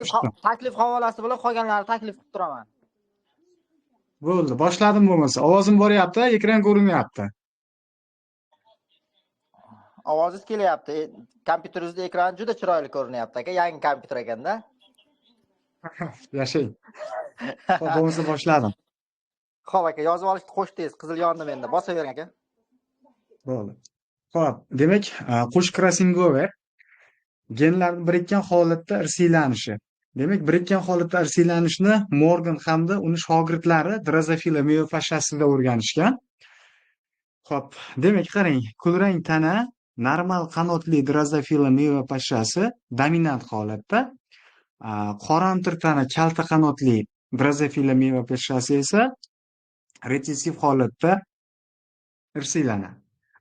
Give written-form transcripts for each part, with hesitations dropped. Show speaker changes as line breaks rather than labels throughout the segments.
Taklif havolasi bilan qolganlarni taklif qilib turaman.
Bo'ldi, boshladim bo'lmasa. Ovozim boryapti, ekran ko'rinyapti.
Ovozingiz kelyapti. Kompyuteringizda ekran juda chiroyli ko'rinyapti aka. Yangi kompyuter ekanda.
Yashang. Xo'p, bo'lmasa boshladim.
Xo'p aka, yozib olishni qo'shdingiz. Qizil yondi menda. Bosavering aka.
Bo'ldi. Xo'p, demak, qo'sh crossingover genlarni birikkan holatda irsiylanishi. Demak, birikkan holatda irsiylanishni Morgan hamda uni shogirdlari Drosophila meva pashshasida o'rganishgan. Xo'p, demak, qarang, kulrang tana normal qanotli Drosophila meva pashshasi dominant holatda, qoramtir tana kalta qanotli Drosophila meva pashshasi esa retsessiv holatda irsiylanadi.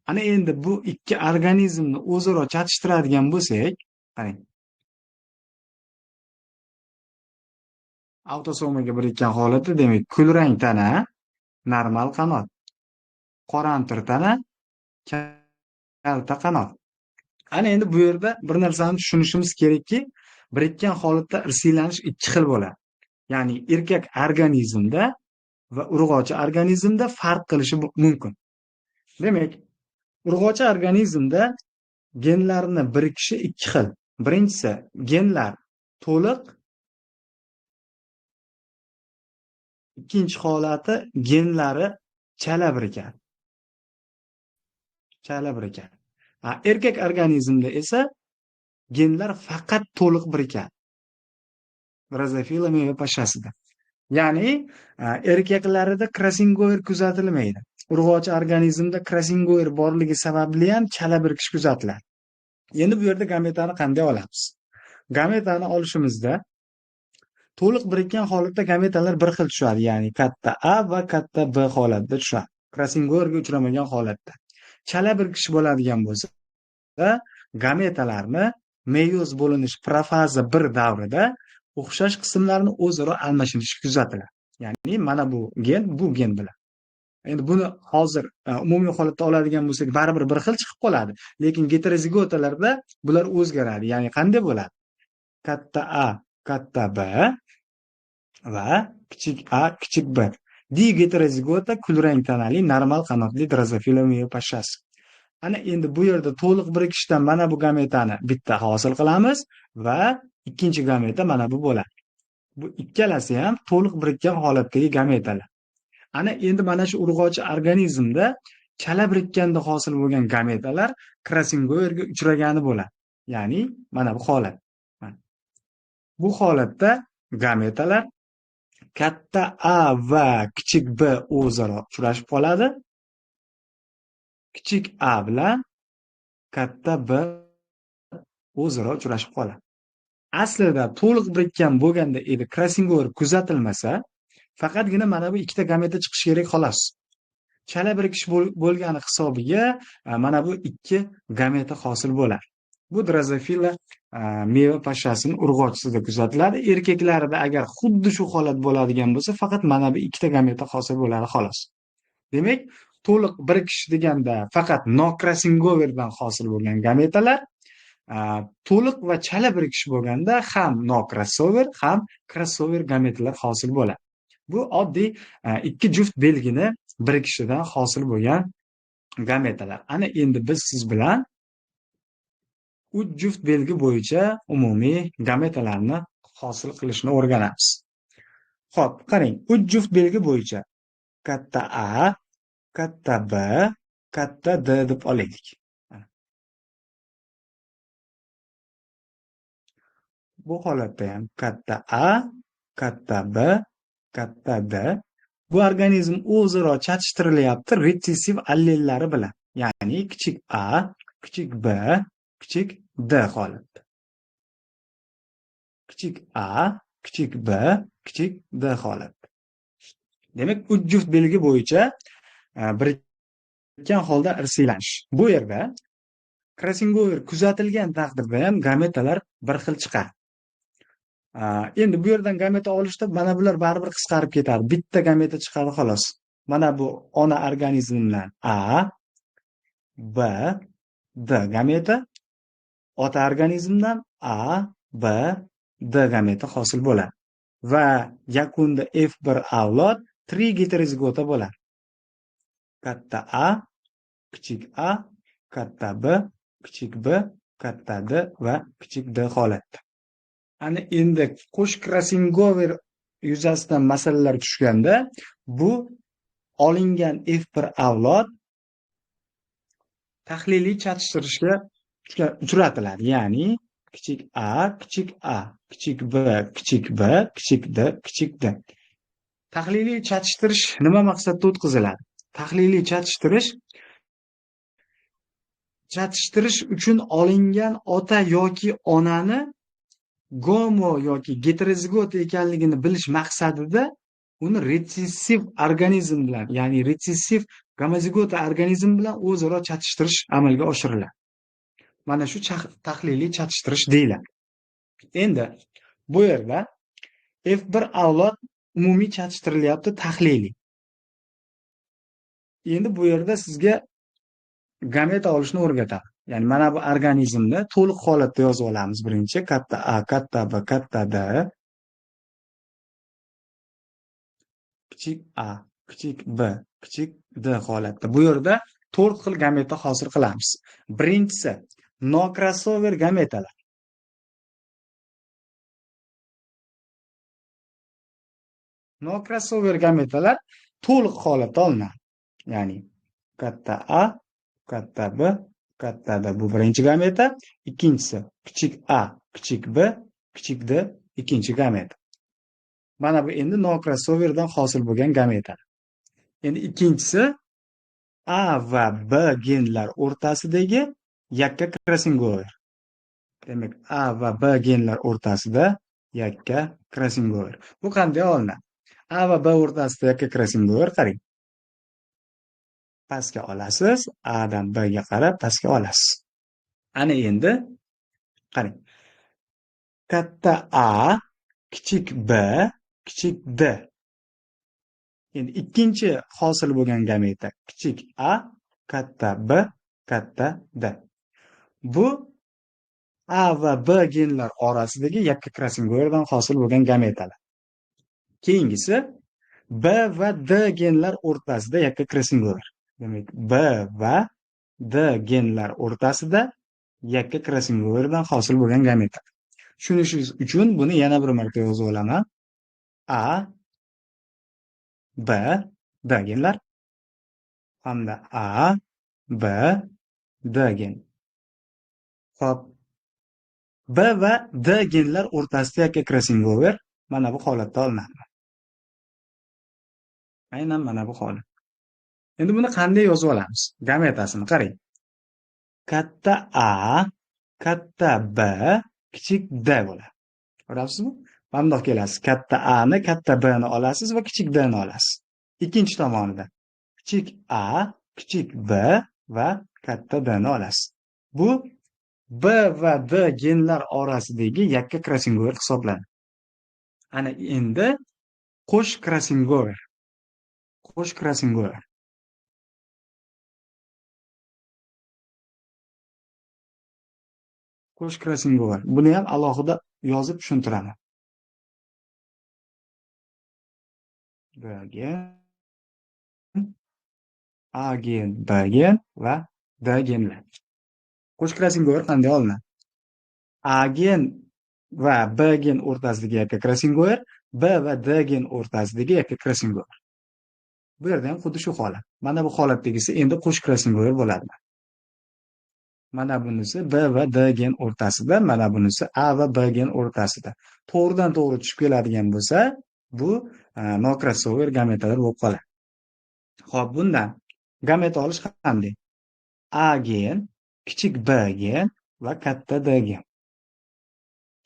Ana endi bu ikki organizmni o'zaro chatishtiradigan bo'lsak, qarang. Autosomaga birikkan holatda, demak, kulrang tana normal qanot, qoramtir tana kalta qanot. Ana endi bu yerda bir narsani tushunishimiz kerakki, birikkan holatda irsiylanish ikki xil bo'ladi. Ya'ni erkak organizmda va urg'ochi organizmda farq qilishi mumkin. Demak, urg'ochi organizmda genlarni birikishi ikki xil. Birinchisi, genlar to'liq, ikkinchi holati genlari chala birikadi. Chala birikadi. Erkak organizmda esa genlar faqat to'liq birikadi. Drosophila meva pashshasida. Ya'ni erkaklarida crossingover kuzatilmaydi. Urg'ochi organizmda crossingover borligi sababli ham chala birikish kuzatiladi. Endi bu yerda gametani qanday olamiz? Gametani olishimizda to'liq birikkan holatda gametalar bir xil tushadi, ya'ni katta A va katta B holatida tushadi. Crossingoverga uchramagan holatda. Chala birikish bo'ladigan bo'lsa, gametalarni meyoz bo'linish profaza 1 davrida o'xshash qismlarni o'zaro almashinishi kuzatiladi. Ya'ni mana bu gen bu gen bilan. Endi buni hozir umumiy holatda oladigan bo'lsak, baribir bir xil chiqib qoladi. Lekin geterozigotalarda bular o'zgaradi. Ya'ni qanday bo'ladi? Katta A, katta B va kichik A, kichik B. Digeterozigota kulrang tanali normal qanotli Drosophila meva pashshasi. Ana endi bu yerda to'liq birikishdan mana bu gametani bitta hosil qilamiz va ikkinchi gameta mana bu bo'ladi. Bu ikkalasi ham to'liq birikkan holatdagi gametalar. Ana endi mana shu urg'ochi organizmda chala birikkanda hosil bo'lgan gametalar crossingoverga uchragani bo'ladi. Ya'ni mana bu holat. Bu holatda gametalar katta A va kichik B o'zaro uchrashib qoladi. Kichik A bilan katta B o'zaro uchrashib qoladi. Aslida to'liq birikkan bo'lganda edi crossingover kuzatilmasa, faqatgina mana bu ikkita gameta chiqishi kerak xolos. Chala birikish bo'lgani hisobiga mana bu ikki gameta hosil bo'ladi. Bu Drosophila meva pashshasining urg'ochisida kuzatiladi. Erkaklarda agar xuddi shu holat bo'ladigan bo'lsa, faqat mana bu ikkita gameta hosil bo'ladi xolos. Demak, to'liq birikish deganda faqat no crossingoverdan hosil bo'lgan gametalar, to'liq va chala birikish bo'lganda ham no crossover, ham crossover gametalar hosil bo'ladi. Bu oddiy ikki juft belgini birikishidan hosil bo'lgan gametalar. Ana endi biz siz bilan 3 juft belgi bo'yicha umumiy gametalarni hosil qilishni o'rganamiz. Xo'p, qarang, 3 juft belgi bo'yicha katta A, katta B, katta D deb olaylik. Bu holatda ham katta A, katta B, katta D. Bu organizm o'zaro chatishtirilyapti retsessiv allellari bilan. Ya'ni kichik A, kichik B, kichik D holatda. Kichik A, kichik B, kichik D holatda. Demak, 3 juft belgi bo'yicha birikkan holda irsiylanish. Bu yerda crossingover kuzatilgan taqdirda ham gametalar bir xil chiqadi. Endi bu yerdan gameta olishda mana bular baribir qisqarib ketadi. Bitta gameta chiqadi xolos. Mana bu ona organizmdan A, B, D gameta, ota organizmdan A, B, D gameta hosil bo'ladi. Va yakunda F1 avlod trigeterozigota bo'ladi. Katta A, kichik A, katta B, kichik B, katta D va kichik D holatda. Ana endi qo'sh krossingover yuzasidan masalalar tushganda bu olingan F1 avlod tahliliy chatishtirishga uchratiladi. Ya'ni kichik A, kichik A, kichik B, kichik B, kichik D, kichik D. Tahliliy chatishtirish nima maqsadda o'tkaziladi? Tahliliy chatishtirish uchun olingan ota yoki onani gomo yoki geterozigota ekanligini bilish maqsadida uni retsessiv organizm bilan, ya'ni retsessiv gomozigota organizm bilan o'zaro chatishtirish amalga oshiriladi. Mana shu tahliliy chatishtirish deyiladi. Endi bu yerda F1 avlod umumiy chatishtirilyapti tahliliy. Endi bu yerda sizga gameta olishni o'rgatadi. Ya'ni mana bu organizmni to'liq holatda yozib olamiz birinchi. Katta A, katta B, katta D, kichik A, kichik B, kichik D holatda. Bu yerda 4 xil gameta hosil qilamiz. Birinchisi nokrossover gametalar. Nokrossover gametalar to'liq holatda olinadi. Ya'ni katta A, katta B, katta D bu birinchi gameta, ikkinchisi kichik A, kichik B, kichik D ikkinchi gameta. Mana bu endi nokrossoverdan hosil bo'lgan gameta. Endi ikkinchisi A va B genlar o'rtasidagi yakka krossingover. Demak, A va B genlar o'rtasida yakka krossingover. Bu qanday olinadi? A va B o'rtasida yakka krossingover qarang. Pastga olasiz, A dan B ga qarab pastga olasiz. Ana endi qarang. Katta A, kichik B, kichik D. Endi ikkinchi hosil bo'lgan gameta kichik A, katta B, katta D. Bu A va B genlar orasidagi yakka krossingoverdan hosil bo'lgan gametalar. Keyingisi B va D genlar o'rtasida yakka krossingover. Demak, B va D genlar o'rtasida yakka krossingoverdan hosil bo'lgan gameta. Tushunishingiz uchun buni yana bir marta yozib olaman. A, B, D genlar hamda A, B, D gen. Xo'p. B va D genlar o'rtasida yakka krossingover mana bu holatda olinadi. Aynan mana bu holat. Endi buni qanday yozib olamiz? Gametasini qarang. Katta A, katta B, kichik D bo'ladi. Ko'rasizmi? Mana bundoq kelasiz. Katta A ni, katta B ni olasiz va kichik D ni olasiz. Ikkinchi tomonida kichik A, kichik B va katta D ni olasiz. Bu B va D genlar orasidagi yakka krossingover hisoblanadi. Ana endi qo'sh krossingover. Qo'sh krossingover. Qo'sh krossingover. Buni ham alohida yozib tushuntiraman. B gen, A gen, B gen va D genlar. Qo'sh krossingover qanday olinadi? A gen va B gen o'rtasidagi yakka krossingover, B va D gen o'rtasidagi yakka krossingover. Bu yerda ham xuddi shu holat. Mana bu holatdagisi endi qo'sh krossingover bo'ladi. Mana bunisi B va D gen o'rtasida, mana bunisi A va B gen o'rtasida. To'g'ridan to'g'ri tushib keladigan bo'lsa, bu nokrossover gametalar bo'lib qoladi. Xo'p, bundan gameta olish qanday? A gen, kichik B gen va katta D gen.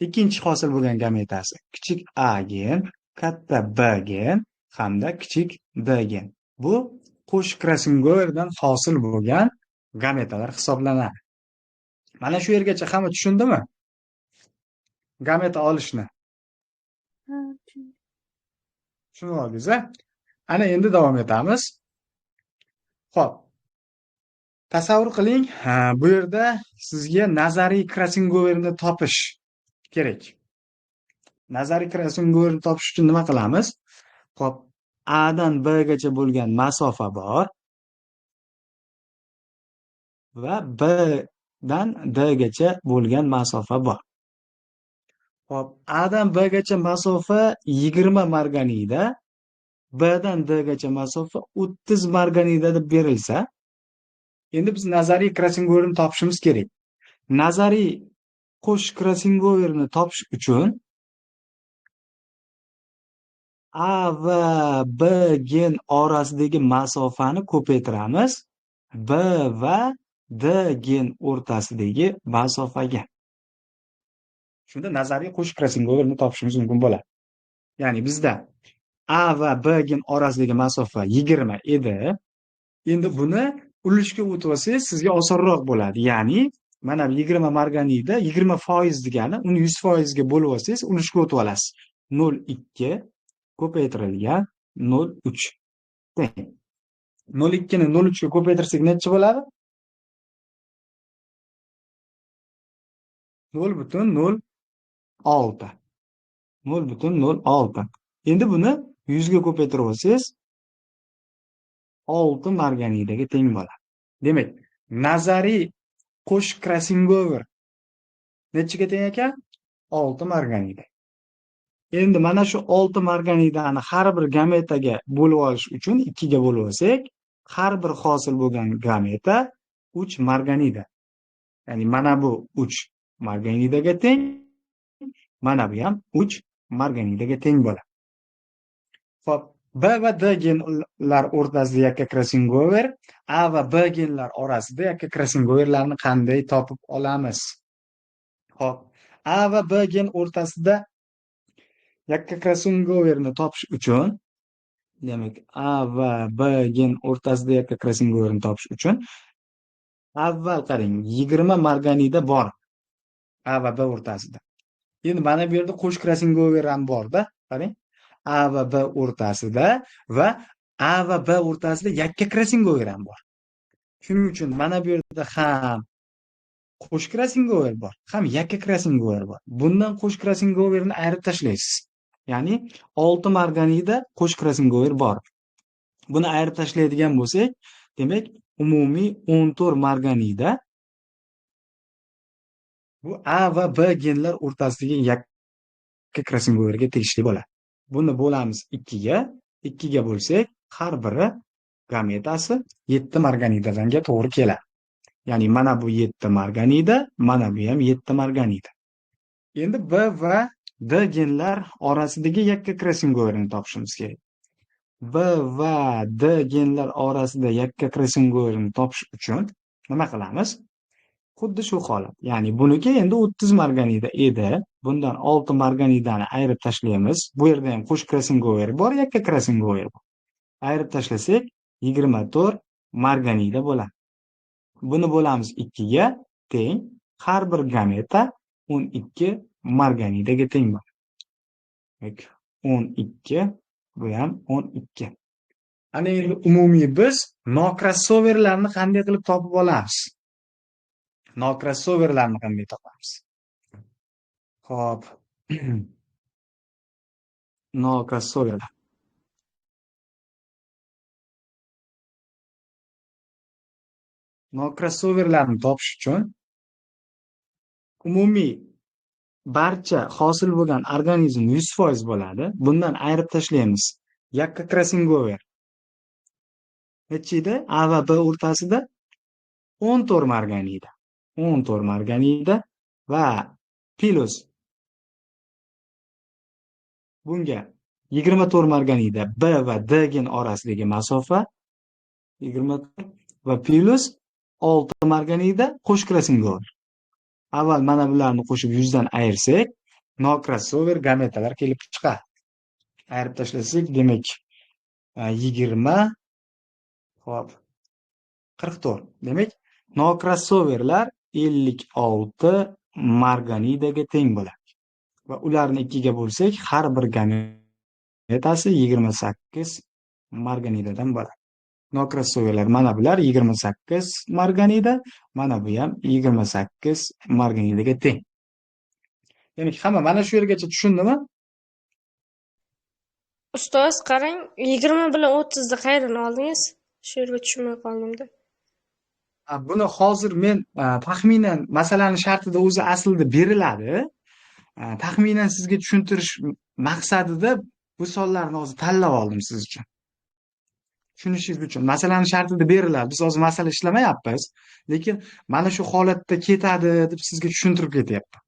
Ikkinchi hosil bo'lgan gametasi kichik A gen, katta B gen hamda kichik D gen. Bu qo'sh krossingoverdan hosil bo'lgan gametalar hisoblanadi. Mana shu yergacha hamma tushundimi? Gameta olishni.
Ha, tushundim.
Tushunib oldingiz, a? Ana endi davom etamiz. Xo'p. Tasavvur qiling, bu yerda sizga nazariy krossingoverni topish kerak. Nazariy krossingoverni topish uchun nima qilamiz? Xo'p, A dan B gacha bo'lgan masofa bor va B dan D gacha bo'lgan masofa bor. Xo'p, A dan B gacha masofa 20 marganida, B dan D gacha masofa 30 marganida deb berilsa, endi biz nazariy krossingoverni topishimiz kerak. Nazariy qo'sh krossingoverni topish uchun A va B gen orasidagi masofani ko'paytiramiz B va D gen o'rtasidagi masofaga. Shunda nazariy qo'sh krossingoverni topishimiz mumkin bo'ladi. Ya'ni bizda A va B gen orasidagi masofa 20 edi. Endi buni ulushga o'tib olsangiz sizga osonroq bo'ladi. Ya'ni mana bu 20 marganida 20% degani, uni 100% ga bo'lib olsangiz ulushga o'tib olasiz. 0.2 ko'paytirilgan 0.3 teng. 0.2 ni 0.3 ga ko'paytirsak necha bo'ladi? 0.06. 0.06. Endi buni 100 ga ko'paytirib olsangiz 6 marganidaga teng bo'ladi. Demak, nazariy qo'sh krossingover nechaga teng ekan? 6 marganida. Endi mana shu 6 marganidani har bir gametaga bo'lib olish uchun 2 ga bo'lib olsak, har bir hosil bo'lgan gameta 3 marganida. Ya'ni mana bu 3 marganidaga teng, mana bu ham 3 marganidaga teng bo'ladi. Xo'p, B va D genlar o'rtasida yakka krossingover, A va B genlar orasida yakka krossingoverlarni qanday topib olamiz? Xo'p, A va B gen o'rtasida yakka krossingoverni topish uchun, demak, A va B gen o'rtasida yakka krossingoverni topish uchun avval qarang, 20 marganida bor A va B o'rtasida. Endi mana bu yerda qo'sh krossingover ham bor-da, qarang. A va B o'rtasida va A va B o'rtasida yakka krossingover ham bor. Shuning uchun mana bu yerda ham qo'sh krossingover bor, ham yakka krossingover bor. Bundan qo'sh krossingoverni ayirib tashlaysiz. Ya'ni 6 marganida qo'sh krossingover bor. Buni ayirib tashlaydigan bo'lsak, demak, umumiy 14 marganida bu A va B genlar o'rtasidagi yakka krossingoverga tegishli bo'ladi. Buni bo'lamiz 2 ga, 2 ga bo'lsak, har biri gametasi 7 marganidadanga to'g'ri keladi. Ya'ni mana bu 7 marganida, mana bu ham 7 marganida. Endi B va D genlar orasidagi yakka krossingoverni topishimiz kerak. B va D genlar orasida yakka krossingoverni topish uchun nima qilamiz? Xuddi shu holat. Ya'ni buniki endi 30 marganida edi. Bundan 6 marganidani ayirib tashlaymiz. Bu yerda ham qo'sh krossingover bor, yakka krossingover bor. Ayirib tashlasak 24 marganida bo'ladi. Buni bo'lamiz 2 ga teng. Har bir gameta 12 marganidaga teng bo'ladi. Demak, 12, bu ham 12. Ana endi umumiy biz nokrossoverlarni qanday qilib topib olamiz? Nokrossoverlarni qanday topamiz? Xo'p. Nokrossoverlar. Nokrossoverlarni topish uchun umumiy barcha hosil bo'lgan organizm 100% bo'ladi. Bundan ayirib tashlaymiz. Yakka krossingover. Necha edi? A va B o'rtasida 14 marganida. 14 marganida va plus bunga 24 marganida B va D gen orasidagi masofa 24 va plus 6 marganida qo'sh krossingover. Avval mana bularni qo'shib 100 dan ayirsak, nokrossover gametalar kelib chiqadi. Ayirib tashlasak, demak, 20, xo'p, 44. Demak, nokrossoverlar 56 marganidaga teng bo'ladi. Va ularni 2 ga bo'lsak, har bir gametasi 28 marganidadan bo'ladi. Nokrossoverlar mana bular 28 marganida, mana bu ham 28 marganidaga teng. Demak, hamma mana shu yergacha tushundimi?
Ustoz, qarang, 20 bilan 30 ni qayerdan oldingiz? Shu yerga tushunmay qoldimda.
Buni hozir men taxminan masalani shartida o'zi aslida beriladi. Taxminan sizga tushuntirish maqsadida bu sonlarni hozir tanlab oldim siz uchun. Tushunishingiz uchun. Masalani shartida beriladi. Biz hozir masala ishlamayapmiz, lekin mana shu holatda ketadi deb sizga tushuntirib ketyapman.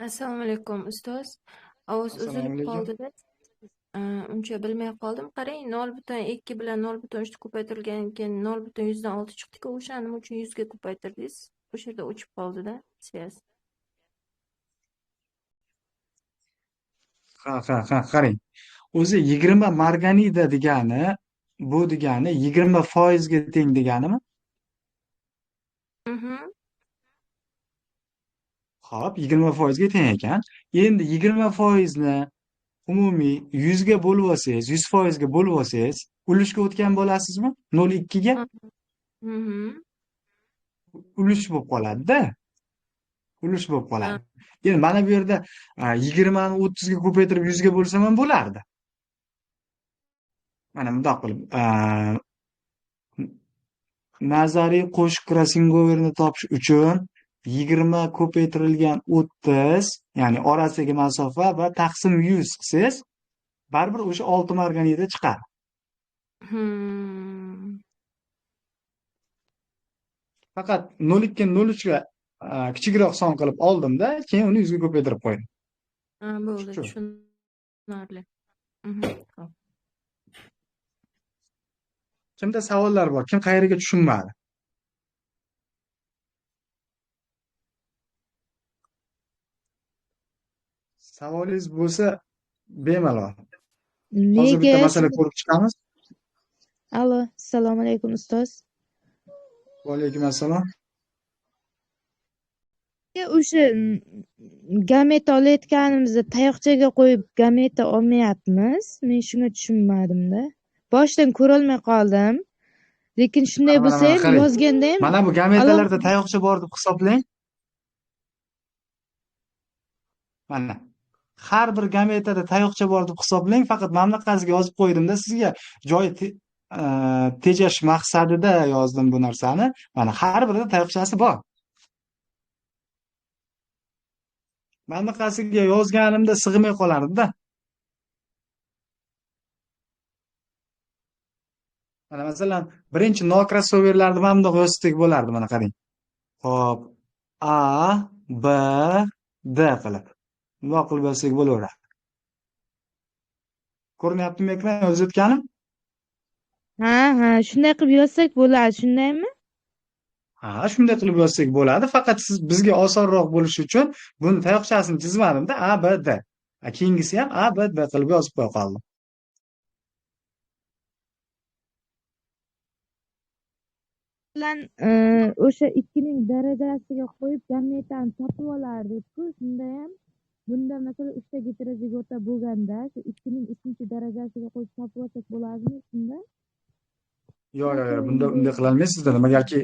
Assalomu alaykum ustoz. Ovoz uzilib qoldi-da. Uncha bilmay qoldim. Qarang, 0.2 bilan 0.3 ni ko'paytirilgandan keyin 0.6 chiqdi-ku, o'shani nima uchun 100 ga ko'paytirdingiz? O'sha yerda o'chib qoldi-da, svyaz.
Ha, qarang. O'zi 20 marganida degani, bu degani 20% ga teng deganimi? Xo'p, 20% ga teng ekan. Endi 20% ni umumiy 100 ga bo'lib olsangiz, 100% ga bo'lib olsangiz, ulushga o'tgan bo'lasizmi? 0.2 ga? Ulush bo'lib qoladi-da. Ulush bo'lib qoladi. Endi mana bu yerda 20 ni 30 ga ko'paytirib 100 ga bo'lsam ham bo'lardi. Mana bundoq qilib, nazariy qo'shiq krossingoverni topish uchun 20 ko'paytirilgan 30, ya'ni orasidagi masofa va taqsim 100 qilsangiz, baribir o'sha 6 marganida chiqadi. Faqat 0.2 0.3 ga kichikroq son qilib oldimda, keyin uni 100 ga ko'paytirib qo'ydim.
Ha, bo'ldi, tushunarli. Xo'p.
Kimda savollar bor? Kim qayerga tushunmadi? Savolingiz bo'lsa bemalol. Hozir bitta masala ko'rib chiqamiz.
Alo, assalomu alaykum ustoz.
Va alaykum assalom.
O'sha gameta olayotganimizda tayoqchaga qo'yib gameta olmayapmiz. Men shunga tushunmadim-da. Boshdan ko'rolmay qoldim. Lekin shunday bo'lsa ham yozganda ham
mana bu gametalarda tayoqcha bor deb hisoblang. Mana har bir gametada tayoqcha bor deb hisoblang, faqat mana bunaqasiga yozib qo'ydimda sizga joy tejash maqsadida yozdim bu narsani. Mana har birida tayoqchasi bor. Mana bunaqasiga yozganimda sig'may qolardi-da. Mana masalan, birinchi no-crossoverlarni mana bundoq yozsak bo'lardi, mana qarang. Xo'p, A, B, D qilib. Bundoq qilib yozsak bo'laveradi. Ko'rinyaptimi ekran yozayotganim?
Ha, shunday qilib yozsak bo'ladi, shundaymi?
Ha, shunday qilib yozsak bo'ladi. Faqat siz bizga osonroq bo'lishi uchun buni tayoqchasini chizmadimda, A, B, D. Keyingisi ham A, B, D qilib yozib qo'ya qoldim.
Bilan o'sha 2ning darajasiga qo'yib gametani topib olardik-ku, shunda ham bunda masalan 3 ta geterozigota bo'lganda, shu 2ning 3-darajasiga qo'yib topib olsak bo'ladimi shunda?
Yo'q, bunda unday qila olmaysizda, nimagaki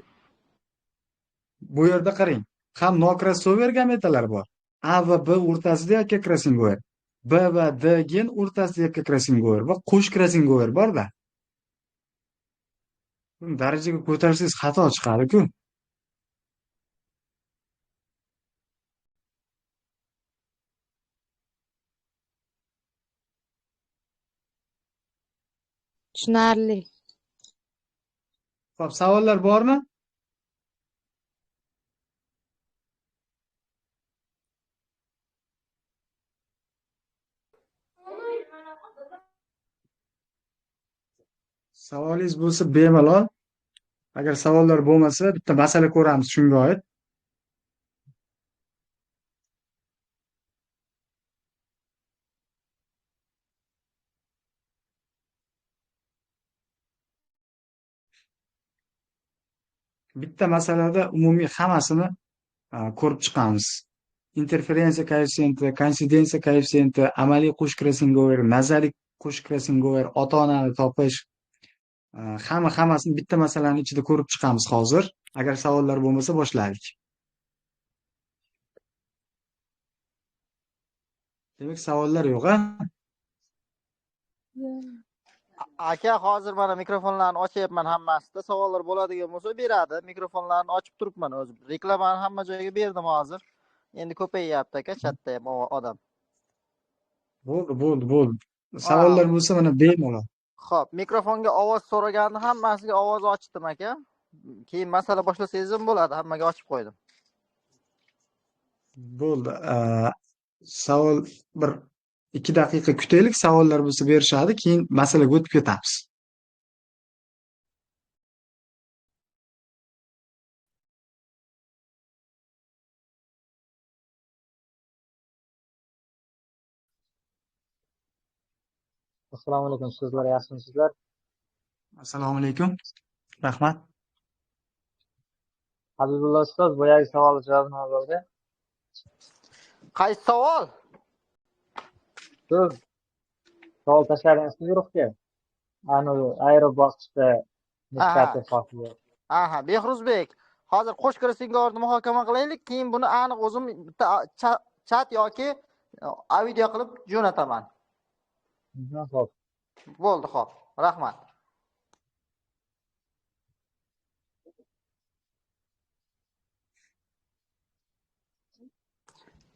bu yerda qarang, ham no-crossover gametalar bor. A va B o'rtasida yakka crossingover, B va D gen o'rtasida yakka crossingover va qo'sh crossingover bor-da. Buni darajaga ko'tarsangiz xato chiqadi-ku.
Tushunarli.
Xo'p, savollar bormi? Savolingiz bo'lsa bemalol. Agar savollar bo'lmasa, bitta masala ko'ramiz shunga oid. Bitta masalada umumiy hammasini ko'rib chiqamiz. Interferensiya koeffitsiyenti, koinsidensiya koeffitsiyenti, amaliy qo'sh crossingover, nazariy qo'sh crossingover, ota-onani topish, hammasini bitta masalani ichida ko'rib chiqamiz hozir. Agar savollar bo'lmasa boshladik. Demak, savollar yo'q, a?
Aka, hozir mana mikrofonlarni ochyapman hammasida. Savollar bo'ladigan bo'lsa beradi. Mikrofonlarni ochib turibman o'zim. Reklamani hamma joyga berdim hozir. Endi ko'payyapti aka, chatda ham odam.
Bo'ldi, bo'ldi, bo'ldi. Savollar bo'lsa mana bemalol.
Xo'p, mikrofonga ovoz so'raganni hammasiga ovoz ochdim aka. Keyin masala boshlasangiz ham bo'ladi, hammaga ochib qo'ydim.
Bo'ldi. Savol bir 2 daqiqa kutaylik, savollar bo'lsa berishadi, keyin masalaga o'tib ketamiz.
Assalomu alaykum, sizlar yaxshimisizlar?
Assalomu alaykum. Rahmat.
Habibullo ustoz, boyagi savol javobi nima bo'ldi?
Qaysi savol?
Siz savol tashladingiz guruhga. Anavi aerob bosqichda nechta hosil.
Aha, Behruzbek, hozir qo'sh krossingorni muhokama qilaylik, keyin buni aniq o'zim bitta chat yoki video qilib jo'nataman.
Xo'p.
Bo'ldi, xo'p. Rahmat.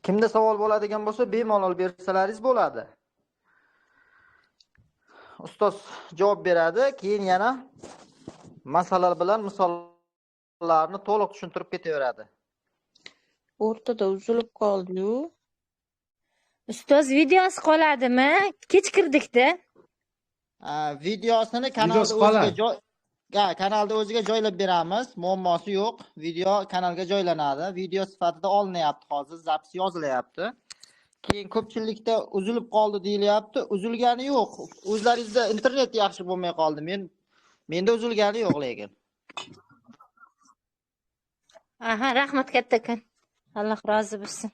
Kimda savol bo'ladigan bo'lsa, bemalol bersalaringiz bo'ladi. Ustoz javob beradi, keyin yana masalalar bilan misollarni to'liq tushuntirib ketaveradi.
O'rtada uzilib qoldi-yu.
Ustoz, videosi qoladimi? Kech kirdik-da.
Videosini kanalda o'ziga kanalda o'ziga joylab beramiz. Muammosi yo'q. Video kanalga joylanadi. Video sifatida olinyapti hozir, zapis yozilyapti. Keyin ko'pchilikda uzilib qoldi deyilyapti. Uzilgani yo'q. O'zlaringizda internet yaxshi bo'lmay qoldi. Menda uzilgani yo'q lekin.
Aha, rahmat kattakon. Alloh rozi bo'lsin.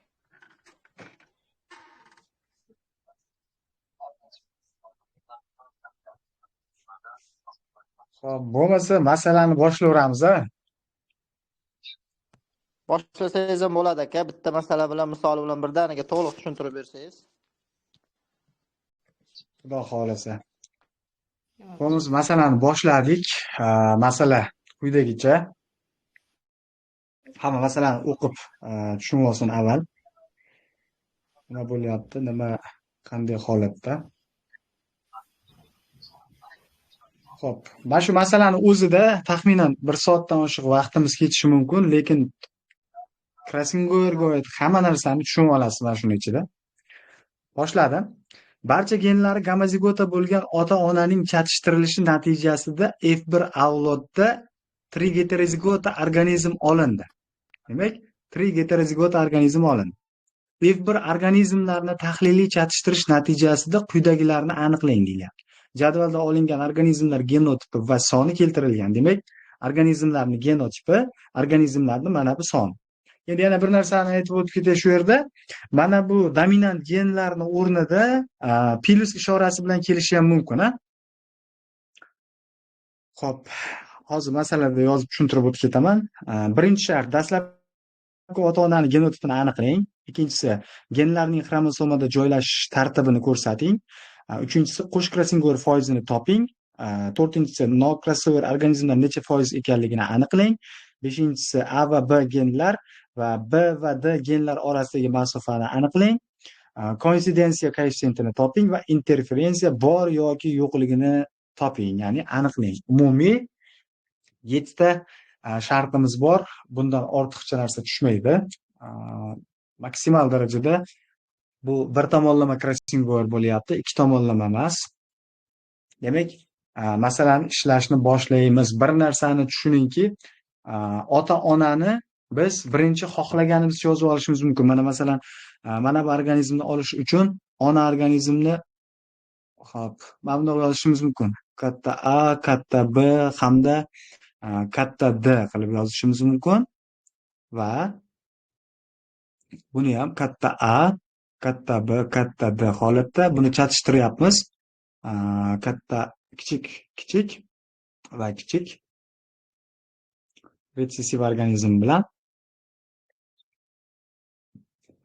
Xo'p, bo'lmasa masalani boshlayveramiz, a?
Boshlasangiz ham bo'ladi aka, bitta masala bilan misoli bilan birdaniga to'liq tushuntirib bersangiz.
Xudo xolasa. Bo'lmasa masalani boshladik. Masala quyidagicha. Hamma masalani o'qib tushunib olsin avval. Nima bo'lyapti, nima qanday holatda. Xo'p, mana shu masalani o'zida taxminan 1 soatdan oshiq vaqtimiz ketishi mumkin, lekin Krasingorga oid hamma narsani tushunib olasiz mana shuni ichida. Boshladim. Barcha genlari gomozigota bo'lgan ota-onaning chatishtirilishi natijasida F1 avlodda trigeterozigota organizm olindi. Demak, trigeterozigota organizm olindi. F1 organizmlarni tahliliy chatishtirish natijasida quyidagilarni aniqlang deyiladi. Jadvalda olingan organizmlar genotipi va soni keltirilgan. Demak, organizmlarning genotipi, organizmlarning mana bu soni. Endi yana bir narsani aytib o'tib ketay shu yerda. Mana bu dominant genlarning o'rnida plus ishorasi bilan kelishi ham mumkin, ha? Xo'p, hozir masalada yozib tushuntirib o'tib ketaman. Birinchi shart, dastlabki ota-onaning genotipini aniqlang. Ikkinchisi, genlarning xromosomada joylashish tartibini ko'rsating. Uchinchisi, qo'sh krossingor foizini toping. To'rtinchisi, no-crossover organizmlar necha foiz ekanligini aniqlang. Beshinchisi, A va B genlar va B va D genlar orasidagi masofani aniqlang. Koinsidensiya koeffitsiyentini toping va interferensiya bor yoki yo'qligini toping, ya'ni aniqlang. Umumiy 7 ta shartimiz bor. Bundan ortiqcha narsa tushmaydi. Maksimal darajada bu bir tomonlama krossingor bo'lyapti, ikki tomonlama emas. Demak, masalani ishlashni boshlaymiz. Bir narsani tushuningki, ota-onani biz birinchi xohlaganimizcha yozib olishimiz mumkin. Mana masalan, mana bu organizmni olish uchun ona organizmni hop, mana bunday yozishimiz mumkin. Katta A, katta B hamda katta D qilib yozishimiz mumkin va buni ham katta A, katta B, katta D holatda buni chatishtiryapmiz. Katta, kichik, kichik va kichik retsessiv organizm bilan.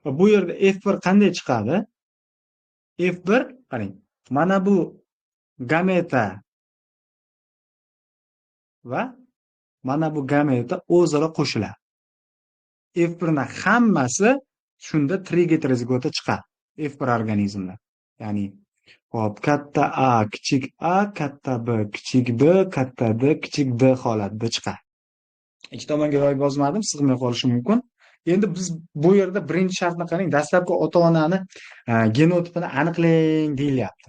Va bu yerda F1 qanday chiqadi? F1 qarang. Mana bu gameta va mana bu gameta o'zaro qo'shiladi. F1 ni hammasi shunda trigeterozigota chiqadi. F1 organizmlar. Ya'ni hop, katta A, kichik A, katta B, kichik B, katta D, kichik D holatida chiqadi. Ikki tomonga yoyib yozmadim, sig'may qolishi mumkin. Endi biz bu yerda birinchi shartni qarang, dastlabki ota-onani genotipini aniqlang deyilyapti.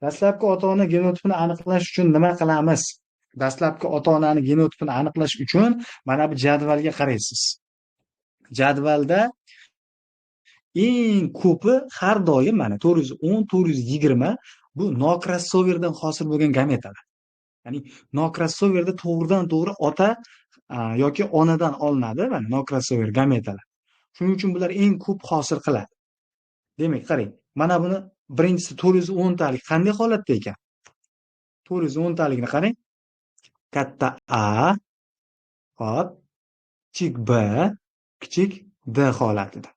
Dastlabki ota-ona genotipini aniqlash uchun nima qilamiz? Dastlabki ota-onani genotipini aniqlash uchun mana bu jadvalga qaraysiz. Jadvalda eng ko'pi har doim mana 410, 420 bu nokrossoverdan hosil bo'lgan gametalar. Ya'ni nokrossoverda to'g'ridan to'g'ri ota yoki onadan olinadi, mana nokrossover gametalar. Shuning uchun bular eng ko'p hosil qiladi. Demak, qarang, mana buni birinchisi 410 talik qanday holatda ekan? 410 talikni qarang. Katta A, hop, kichik B, kichik D holatida.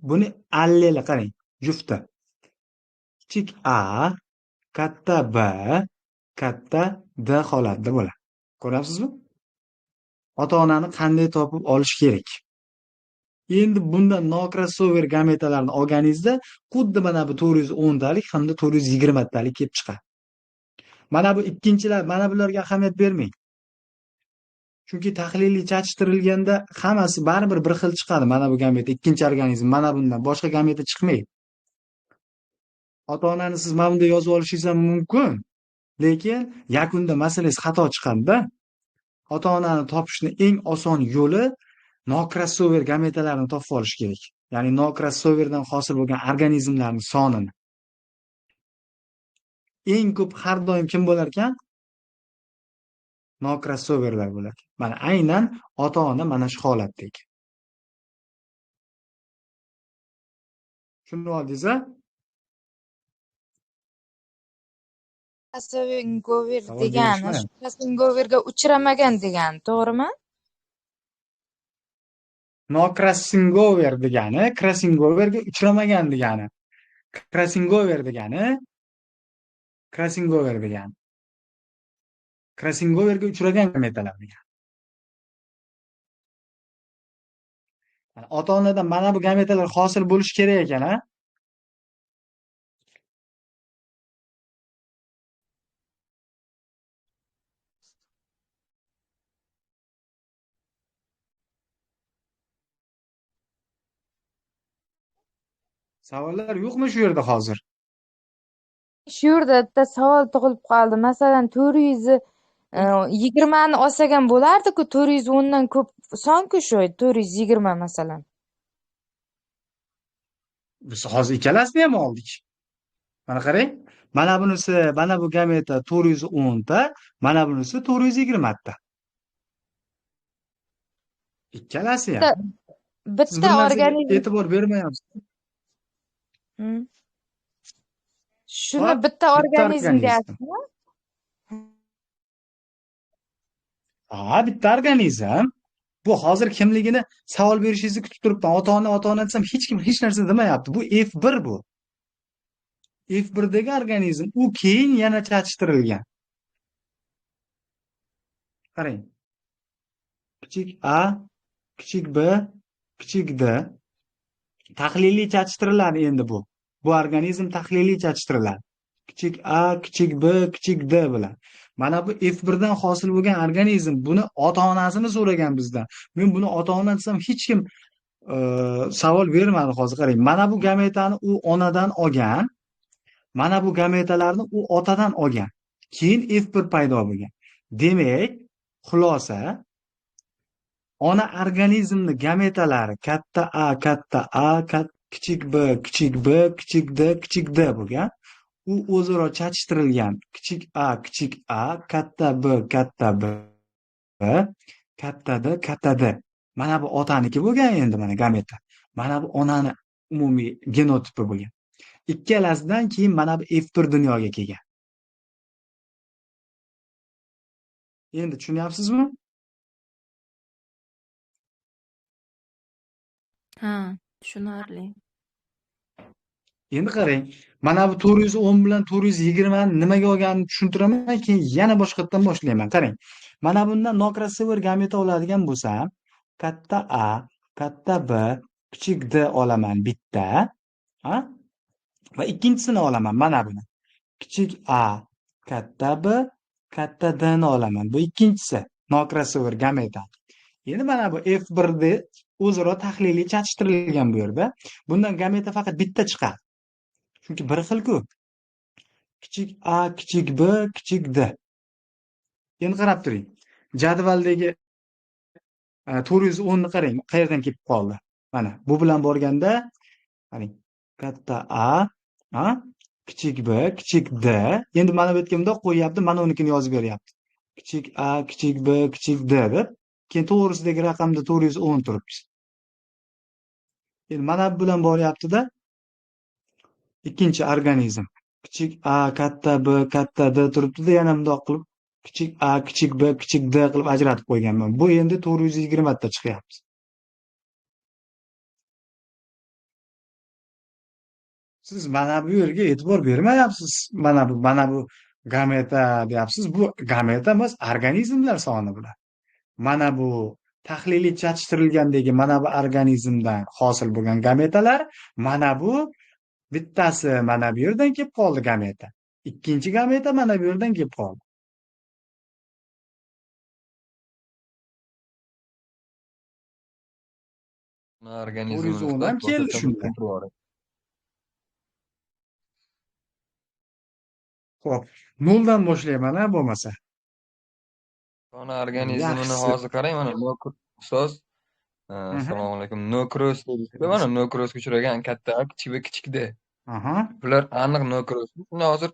Buni alleli qarang, jufti. Kichik A, katta B, katta D holatida bo'ladi. Ko'ryapsizmi? Ota-onani qanday topib olish kerak? Endi bundan nokrossover gametalarni olganingizda xuddi mana bu 410 talik hamda 420 talik kelib chiqadi. Mana bu ikkinchilar, mana bularga ahamiyat bermang. Chunki tahliliy chachishtirilganda hammasi baribir bir xil chiqadi. Mana bu gameta, ikkinchi organizm, mana bundan boshqa gameta chiqmaydi. Ota-onani siz mana bunda yozib olishingiz ham mumkin. Lekin yakunda masalangiz xato chiqadi-da. Ota-onani topishning eng oson yo'li nokrossover gametalarni topib olish kerak. Ya'ni nokrossoverdan hosil bo'lgan organizmlarning sonini. Eng ko'p har doim kim bo'lar ekan? Nokrossoverlar bo'lar ekan. Mana aynan ota-ona mana shu holatda ekan. Tushunib oldingiz-a?
Crossover degani, shu crossoverga uchramagan degani, to'g'rimi?
No crossingover degani crossingoverga uchramagan degani. Crossingover degani crossingover degani. Crossingoverga uchragan gametalar degani. Ota-onadan mana bu gametalar hosil bo'lishi kerak ekan, ha? Savollar yo'qmi shu yerda hozir?
Shu yerda bitta savol tug'ilib qoldi. Masalan, 420 ni olsak ham bo'lardi-ku, 410 dan ko'p son-ku shu, 420 masalan.
Biz hozir ikkalasini ham oldik. Mana qarang, mana bunisi, mana bu gameta 410 ta, mana bunisi 420 ta. Ikkalasi ham.
Bitta organizm
e'tibor bermayapsiz.
Shuni bitta organizm deyapsizmi?
Ha, bitta organizm. Bu hozir kimligini savol berishingizni kutib turibman. Ota-ona, ota-ona desam hech kim hech narsa demayapti. Bu F1 bu. F1 dagi organizm, u keyin yana chachishtirilgan. Qarang. Kichik A, kichik B, kichik D. Tahliliy chachishtiriladi endi bu. Bu organizm tahliliy chachishtiriladi. Kichik A, kichik B, kichik D bilan. Mana bu F1 dan hosil bo'lgan organizm, buni ota-onasini so'ragan bizdan. Men buni ota-ona desam hech kim savol bermadi hozir. Qarang, mana bu gametani u onadan olgan, mana bu gametalarni u otadan olgan. Keyin F1 paydo bo'lgan. Demak, xulosa, ona organizmni gametalari katta A, katta A, kichik B, kichik B, kichik D, kichik D bo'lgan. U o'zaro chachishtirilgan kichik A, kichik A, katta B, katta B, katta D, katta D. Mana bu otaniki bo'lgan endi mana gameta. Mana bu onani umumiy genotipi bo'lgan. Ikkalasidan keyin mana bu F1 dunyoga kelgan. Endi tushunyapsizmi?
Ha, tushunarli.
Endi qarang, mana bu 410 bilan 420 ni nimaga olganini tushuntiraman, keyin yana boshqatdan boshlayman. Qarang. Mana bundan nokrassever gameta oladigan bo'lsam, katta A, katta B, kichik D olaman bitta, ha? Va ikkinchisini olaman mana buni. Kichik A, katta B, katta D ni olaman. Bu ikkinchisi nokrassever gameta. Endi mana bu F1 da o'zaro tahliliy chatishtirilgan bu yerda. Bundan gameta faqat bitta chiqadi. Chunki bir xil-ku. Kichik A, kichik B, kichik D. Endi qarab turing. Jadvaldagi 410 ni qarang, qayerdan kelib qoldi? Mana bu bilan borganda, qarang, katta A, kichik B, kichik D. Endi mana bu yerga bundoq qo'yyapti, mana unikini yozib beryapti. Kichik A, kichik B, kichik D deb. Keyin to'g'risidagi raqamda 410 turibdi. Endi mana bu bilan boryapti-da. Ikkinchi organizm. Kichik A, katta B, katta D turibdi-da, yana bundoq qilib kichik A, kichik B, kichik D qilib ajratib qo'yganman. Bu endi 420 ta chiqyapti. Siz mana bu yerga e'tibor bermayapsiz. Mana bu gameta deyapsiz. Bu gameta emas, organizmlar soni bular. Mana bu tahliliy chatishtirilgandagi mana bu organizmdan hosil bo'lgan gametalar, mana bu bittasi mana bu yerdan kelib qoldi gameta. Ikkinchi gameta mana bu yerdan kelib qoldi.
Organizmni
410 ham keldi shunda. Xo'p, noldan boshlayman, ha, bo'lmasa.
Ona organizmini
Yaxshisi.
hozir qarang, mana ustoz. Assalomu alaykum. No cross deydi. Mana no crossga uchragan katta A, kichik B, kichik D. Bular aniq no cross. Shunda hozir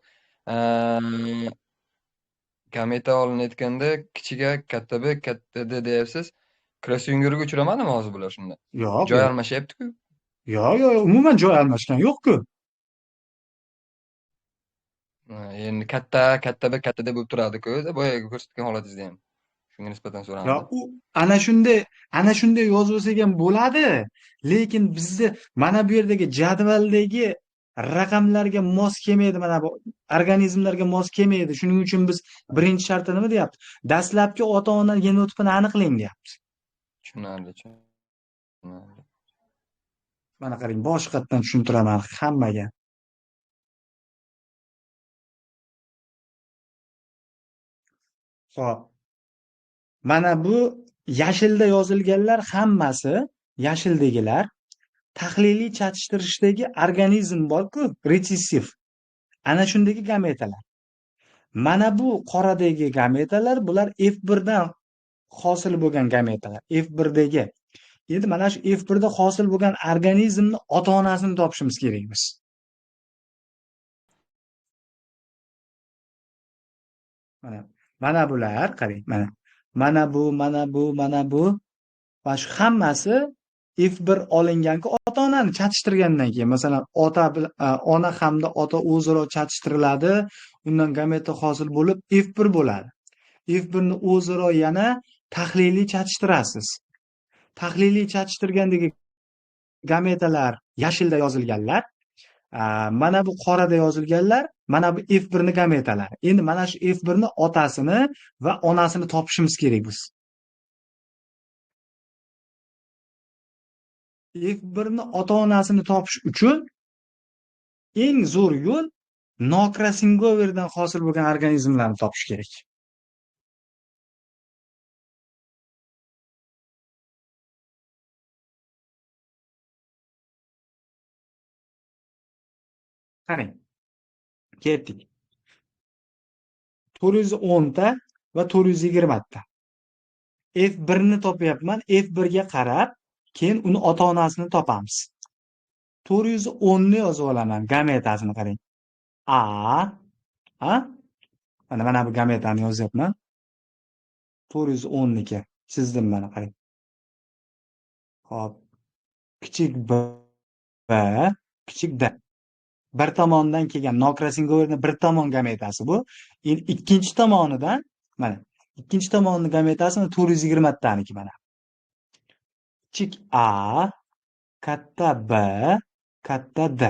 gameta olinayotganda kichik A, katta B, katta D deyapsiz. Krossingerga uchramadimi hozir bular shunda?
Yo'q,
Joy
yo'q.
almashyapti-ku.
Yo'q, yo'q, umuman joy almashgan yo'q-ku.
Endi katta A, katta B, katta D bo'lib turadi-ku, boyagi ko'rsatgan holatingizda ham. Shunga nisbatan
Yo,
so'radim.
u ana shunday yozilsak ham bo'ladi, lekin bizni mana bu yerdagi jadvaldagi raqamlarga mos kelmaydi, mana bu organizmlarga mos kelmaydi. Shuning uchun biz birinchi sharti nima deyapti? Dastlabki ota-ona genotipini aniqlang deyapti.
Tushunarli, tushunarli.
Mana qarang, boshqatdan tushuntiraman hammaga. Xo'p. Mana bu yashilda yozilganlar hammasi, yashildagilar tahliliy chatishtirishdagi organizm bor-ku, retsessiv. Ana shundagi gametalar. Mana bu qoradagi gametalar, bular F1 dan hosil bo'lgan gametalar, F1 dagi. Endi mana shu F1 da hosil bo'lgan organizmni ota-onasini topishimiz kerak biz. Mana bular, qarang, mana. Mana bu, mana bu, mana bu. Va shu hammasi F1 olinganku ota-onani chatishtirgandan keyin, masalan, ota bilan ona hamda ota o'zaro chatishtiriladi, undan gameta hosil bo'lib F1 bo'ladi. F1 ni o'zaro yana tahliliy chatishtirasiz. Tahliliy chatishtirgandagi gametalar yashilda yozilganlar, mana bu qorada yozilganlar, mana bu F1 ni gametalari. Endi mana shu F1 ni otasini va onasini topishimiz kerak biz. F1 ni ota-onasini topish uchun eng zo'r yo'l nokrasingoverdan hosil bo'lgan organizmlarni topish kerak. Qarang. Ketdik. 410 ta va 420 ta. F1 ni topyapman. F1 ga qarab keyin uni ota-onasini topamiz. 410 ni yozib olaman. Gametasini qarang. A, a? Mana bu gametani yozyapman. 410 niki. Chizdim mana, qarang. Xo'p. Kichik B, kichik D. Bir tomondan kelgan nokrasingoverni bir tomon gametasi bu. Endi ikkinchi tomonidan mana ikkinchi tomonning gametasi 420 taniki mana. Kichik A, katta B, katta D.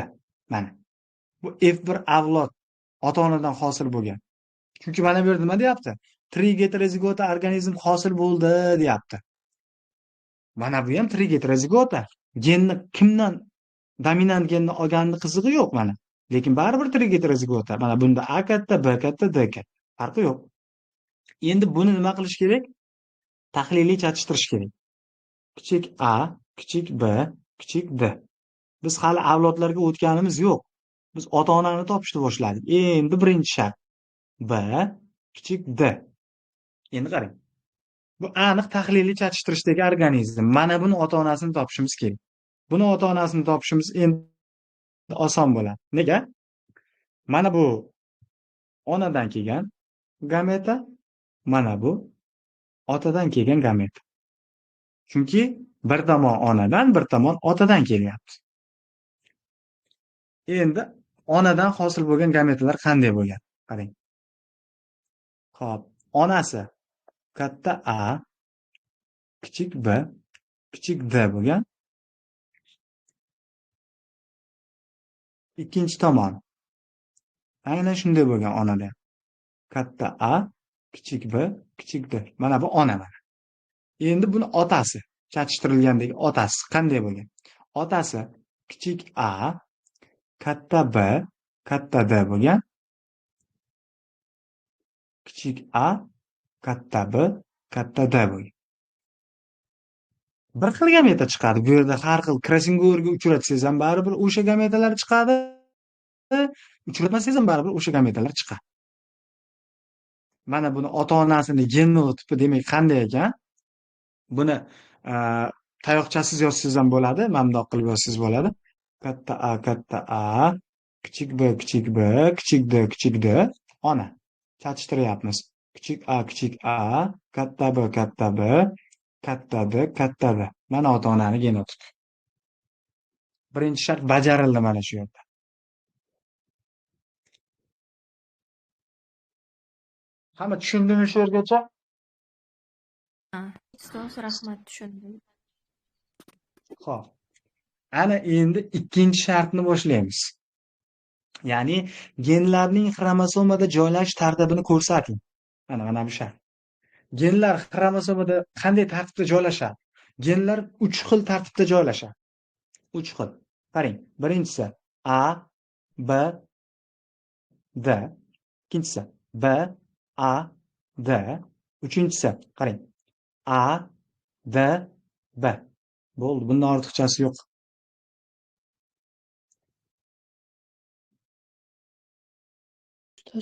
Mana. Bu F1 avlod ota-onadan hosil bo'lgan. Chunki mana bu yerda nima deyapti? Trigeterozigota organizm hosil bo'ldi deyapti. Mana bu ham trigeterozigota. Genni kimdan dominant genni olganini qizig'i yo'q mana. Lekin baribir trigeterozigota. Mana bunda A katta, B katta, D katta. Farqi yo'q. Endi buni nima qilish kerak? Tahliliy chattishtirish kerak. Kichik A, kichik B, kichik D. Biz hali avlodlarga o'tganimiz yo'q. Biz ota-onani topishni boshladik. Endi birinchi shart B, kichik D. Endi qarang. Bu aniq tahliliy chatishtirishdagi organizm. Mana buni ota-onasini topishimiz kerak. Buni ota-onasini topishimiz endi oson bo'ladi. Nega? Mana bu onadan kelgan gameta, mana bu otadan kelgan gameta. Chunki bir tomon onadan, bir tomon otadan kelyapti. Endi onadan hosil bo'lgan gametalar qanday bo'lgan? Qarang. Xo'p, onasi katta A, kichik B, kichik D bo'lgan. Ikkinchi tomon aynan shunday bo'lgan onada. Katta A, kichik B, kichik D. Mana bu ona mana. Endi buni otasi, chatishtirilgandagi otasi qanday bo'lgan? Otasi kichik A, katta B, katta D bo'lgan. Kichik A, katta B, katta D bo'lgan. Bir xil gameta chiqadi. Bu yerda har xil krossingoverga uchratsangiz ham baribir o'sha gametalar chiqadi. Uchratmasangiz ham baribir o'sha gametalar chiqadi. Mana buni ota-onasini genotipi demak qanday ekan? Buni tayoqchasiz yozsangiz ham bo'ladi, mana bundoq qilib yozsangiz bo'ladi. Katta A, katta A, kichik B, kichik B, kichik D, kichik D. Ona. Chatishtiryapmiz. Kichik A, kichik A, katta B, katta B, katta D, katta D. Mana ota-onani genotipi. Birinchi shart bajarildi mana shu yerda. Hamma tushundimi shu yergacha?
Ustoz, rahmat, tushundim.
Xo'p. Ana endi ikkinchi shartni boshlaymiz. Ya'ni genlarning xromosomada joylashish tartibini ko'rsating. Mana bu shart. Genlar xromosomada qanday tartibda joylashadi? Genlar 3 xil tartibda joylashadi. 3 xil. Qarang, birinchisi A, B, D, ikkinchisi B, A, D, uchinchisi qarang, A, D, B. Bo'ldi, bundan ortiqchasi yo'q.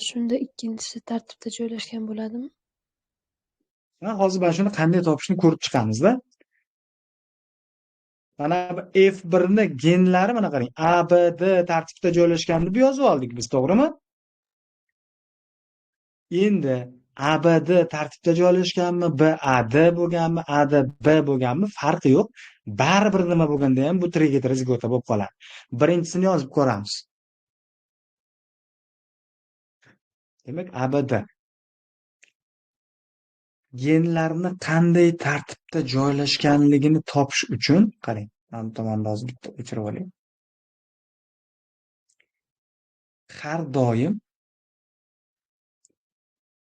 Shunda ikkinchisi tartibda joylashgan bo'ladimi?
Ha, hozir mana shuni qanday topishni ko'rib chiqamiz-da. Mana bu F1 ni genlari mana qarang, A, B, D tartibda joylashgan deb yozib oldik biz, to'g'rimi? Endi A, B, D tartibda joylashganmi, B, A, D bo'lganmi, A, D, B bo'lganmi, farqi yo'q. Baribir nima bo'lganda ham bu trigeterozigota bo'lib qoladi. Birinchisini yozib ko'ramiz. Demak, A, B, D. Genlarni qanday tartibda joylashganligini topish uchun, qarang, mana bu tomonni hozir bitta o'chirib olay. Har doim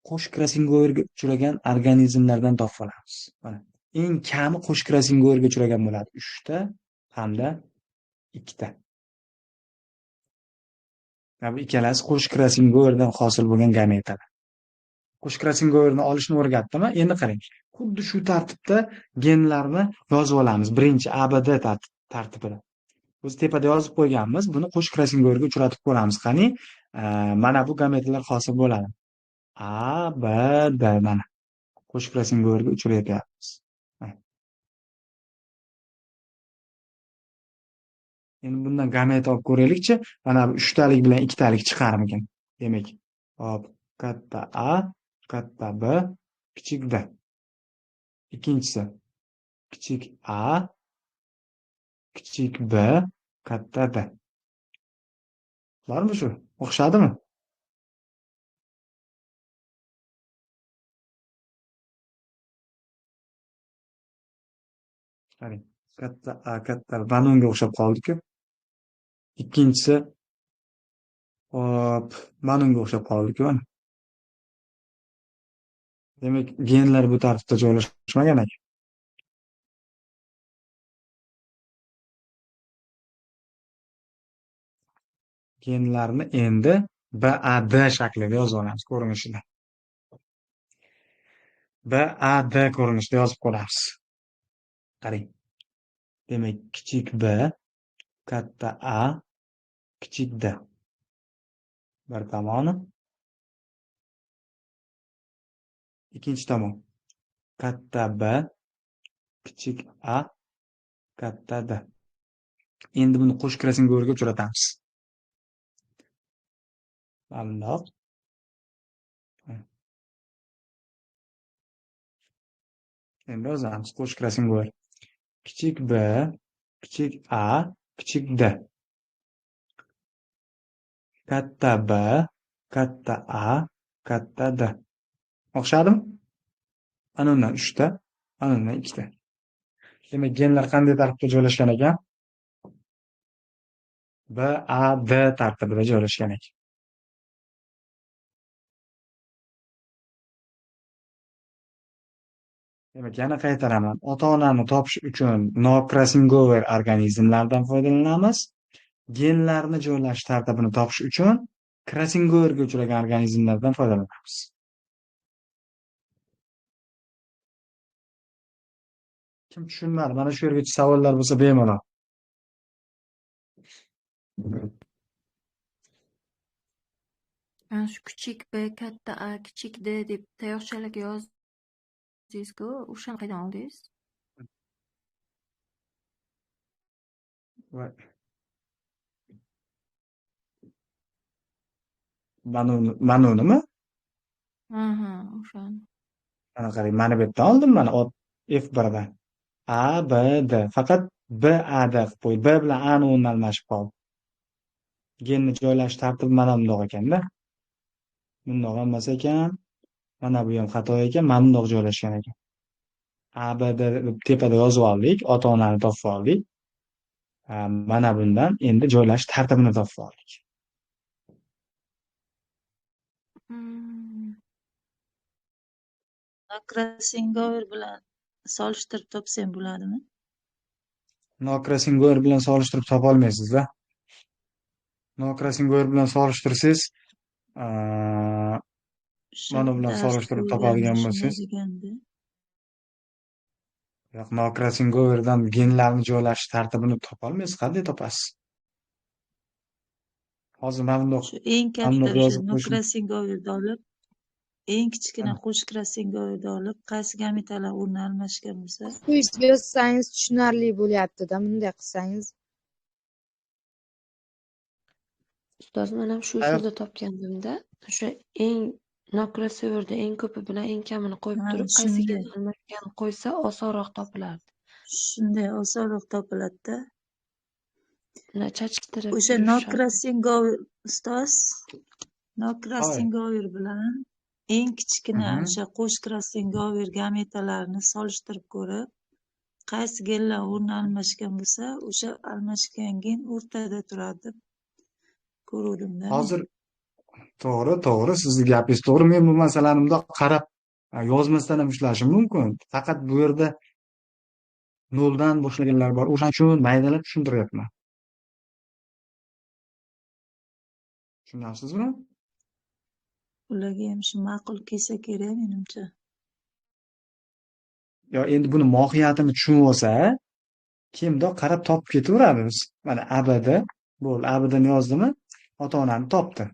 qo'sh krossingoverga uchragan organizmlardan topib olamiz. Mana eng kami qo'sh krossingoverga uchragan bo'ladi. 3 ta hamda 2 ta. Mana bu ikkalasi qo'sh krossingoverdan hosil bo'lgan gametalar. Qo'sh krossingoverni olishni o'rgatdimi? Endi qarang. Xuddi shu tartibda genlarni yozib olamiz. Birinchi A, B, D tartibida. Biz tepada yozib qo'yganmiz. Buni qo'sh krossingoverga uchratib ko'ramiz. Qani, mana bu gametalar hosil bo'ladi. A, B, D mana. Qo'sh krossingoverga uchratyapmiz. Endi bundan gameta olib ko'raylikchi. Mana bu 3 talik bilan 2 talik chiqarmikin? Demak, hop, katta A, katta B, kichik D. Ikkinchisi kichik A, kichik B, katta D. Bormi shu? O'xshadimi? Qarang, katta A, katta B, mana unga o'xshab qoldi-ku. Ikkinchisi Hop, mana unga o'xshab qoldi-ku. Demak, genlar bu tartibda joylashmagan ekan. Genlarni endi BAD shaklida yozib olamiz ko'rinishida. BAD ko'rinishida yozib qo'yamiz. Qarang. Demak, kichik B, katta A, kichik D. Bir tomoni. Ikkinchi tomon. Katta B, kichik A, katta D. Endi buni qo'shib Krasingorga uchratamiz. Mana bundoq. Endi yozamiz qo'shib Krasingor. Kichik B, kichik A, kichik D. Katta B, katta A, katta D. O'xshadimi? Ana undan 3 ta, ana undan 2 ta. Demak, genlar qanday tartibda joylashgan ekan? B, A, D tartibida joylashgan ekan. Demak, yana qaytaraman. Ota-onani topish uchun no-Krassingover organizmlardan foydalanamiz. Genlarni joylashish tartibini topish uchun Krassingoverga uchragan organizmlardan foydalanamiz. Kim tushunmadi? Mana shu yergacha savollar bo'lsa bemalol.
Mana shu kichik B, katta A, kichik D deb tayoqchalarga yozdingiz-ku, o'shani qaydan oldingiz?
Voy. Mana unimi?
Aha, o'shani.
Mana qarang, mana bu yerdan oldim, mana F1dan. A, B, D. Faqat B, A, D qilib qo'y. B bilan A ni o'rni almashib qoldi. Genni joylashish tartibi mana bundoq ekanda. Bundoq emas ekan. Mana bu ham xato ekan, mana bundoq joylashgan ekan. A, B, D deb tepada yozib oldik, ota-onani topib oldik. Mana bundan endi joylashish tartibini topib oldik.
Krassingover bilan solishtirib topsam bo'ladimi?
No-Krassingover bilan solishtirib topa olmaysiz-da. No-Krassingover bilan solishtirsangiz, mana bilan solishtirib topadigan bo'lsangiz, yo'q, No-Krassingoverdan genlarni joylashish tartibini topa olmaysiz, qanday topasiz? Hozir mana bundoq
shu eng katta o'sha No-Krassingoverni olib, eng kichkina qo'sh Krassingoverni olib, qaysi gametalar o'rni almashgan bo'lsa,
yozsangiz tushunarli bo'lyapti-da, bunday qilsangiz.
Ustoz, men ham shu usulda topgandimda, o'sha eng No-Krassingoverda eng ko'pi bilan eng kamini qo'yib turib, qaysi gen almashgan qo'ysa osonroq topilardi.
Shunday osonroq topiladi-da.
Chachtirib
o'sha No-Krassingover ustoz, No-Krassingover bilan eng kichkina o'sha qo'sh Krassingover gametalarini solishtirib ko'rib, qaysi genlar o'rni almashgan bo'lsa, o'sha almashgan gen o'rtada turadi deb ko'ruvdim-da.
Hozir to'g'ri, to'g'ri, sizning gapingiz to'g'ri. Men bu masalani bundoq qarab yozmasdan ham ishlashim mumkin. Faqat bu yerda noldan boshlaganlar bor. O'shaning uchun maydalab tushuntiryapman. Tushunasizmi?
Ularga ham shu ma'qul kelsa kerak menimcha.
Yo, endi buni mohiyatini tushunib olsa, kimdoq qarab topib ketaveradi biz. Mana ABD bo'ldi, ABDni yozdimi? Ota-onani topdi.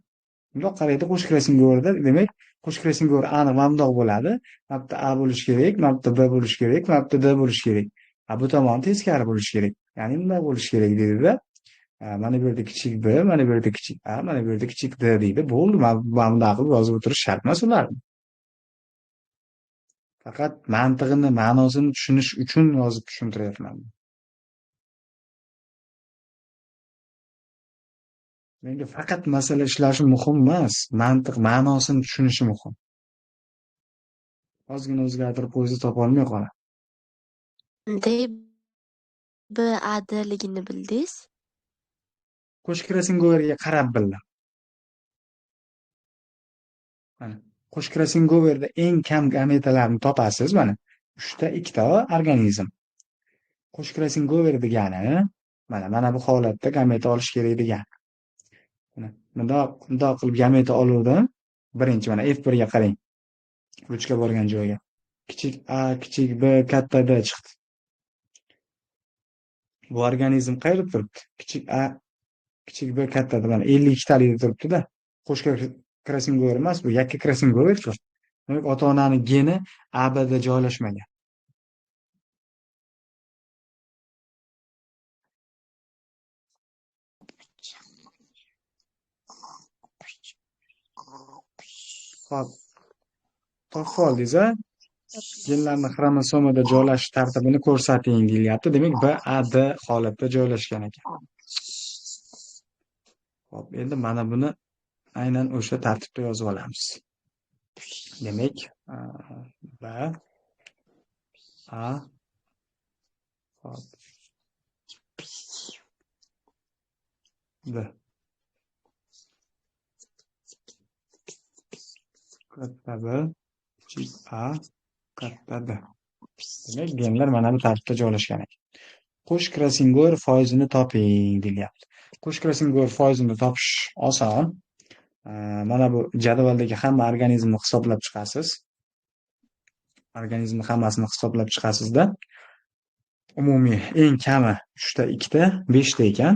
Bundoq qaraydi, qo'sh Krassingoverda, demak, qo'sh Krassingover aniq mana bundoq bo'ladi. Mana bu yerda A bo'lishi kerak, mana bu yerda B bo'lishi kerak, mana bu yerda D bo'lishi kerak. A bu tomoni teskari bo'lishi kerak. Ya'ni bundoq bo'lishi kerak deydi-da. Mana bu yerda kichik B, mana bu yerda kichik A, mana bu yerda kichik D deydi. Bo'ldi, mana bunday qilib yozib o'tirish shart emas ularni. Faqat mantig'ini, ma'nosini tushunish uchun yozib tushuntiryapman. Menga faqat masala ishlashi muhim emas, mantiq, ma'nosini tushunishi muhim. Ozgina o'zgartirib qo'ysa topa olmay qoladi.
D B A D ligini bildingiz?
Qo'sh Krassingoverga qarab bildim. Mana qo'sh krossingoverda eng kam gametalarni topasiz. Mana 3 ta 2 ta organizm. Qo'sh krossingover degani mana bu holatda gameta olish kerak degani. Mana bundoq qilib gameta oluvdim. Birinchi mana F1 ga qarang. Ruchka borgan joyga. Kichik A, kichik B, katta D chiqdi. Bu organizm qayerda turibdi? Kichik A, kichik B, katta D. Mana 52 talikda turibdi-da. Qo'sh krossingover emas, bu yakka krossingover. Demak, ota-onaning geni A, B da joylashmagan. Xo'p. Topib oldingiz-a? Genlarni xromosomada joylashish tartibini ko'rsating deyilyapti. Demak, B, A, D holatda joylashgan ekan. Xo'p, endi mana buni aynan o'sha tartibda yozib olamiz. Demak, B, A, xo'p, B. Katta B, kichik A, katta D. Demak, genlar mana bu tartibda joylashgan ekan. Qo'sh krossingover foizini toping deyilyapti. Qo'sh krossingover foizini topish oson. Mana bu jadvaldagi hamma organizmni hisoblab chiqasiz. Organizmni hammasini hisoblab chiqasizda. Umumiy eng kami 3 ta 2 ta 5 ta ekan.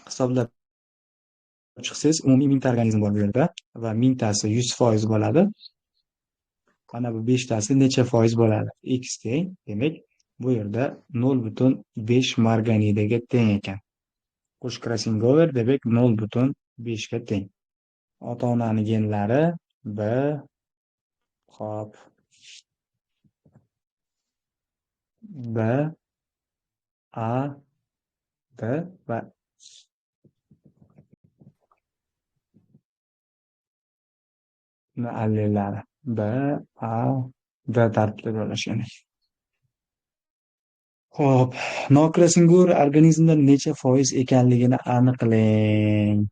Hisoblab chiqsangiz, umumiy 1000 ta organizm bor bu yerda va 1000 tasi 100% bo'ladi. Mana bu 5 tasi necha foiz bo'ladi? X teng. Demak, bu yerda 0.5 marganidaga teng ekan. Qo'sh krossingover demak 0.5 ga teng. Ota-onaning genlari B, xo'p, B, A, D va allellari B, A, D tartibda joylashgan. Xo'p, nokrossingover organizmda necha foiz ekanligini aniqlang.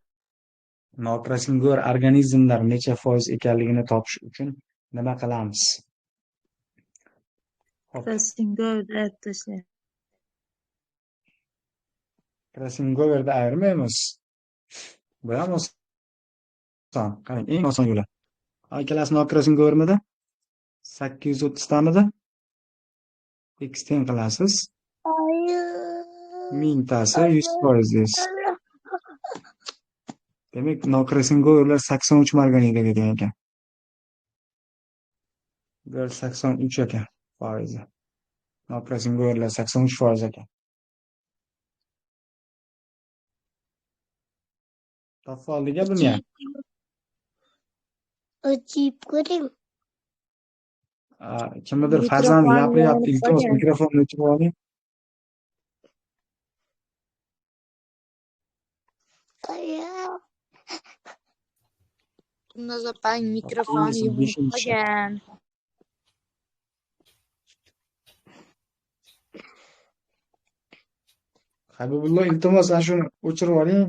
Nokrossingover organizmlar necha foiz ekanligini topish uchun nima qilamiz? Xo'p.
Krossingoverda ayirib tashlaymiz.
Krossingoverda ayirmaymiz. Bu ham oson. Qarang, eng oson yo'li. Ikkalasi nokrossingovermidi? 830 tamidi? X teng qilasiz. 1000 tasi 100% deysiz. Demak, nokrossingoverlar 83 marganidaga teng ekan. Bular 83 ekan foizi. Nokrossingoverlar 83% ekan. Topib oldik-a buni ham?
O'chib ko'ring.
Kimnidir farzandi gapiryapti, iltimos mikrofonni o'chirib oling.
Gulnoza opang mikrofoni yumib qolgan.
Habibullo, iltimos ana shuni o'chirib oling.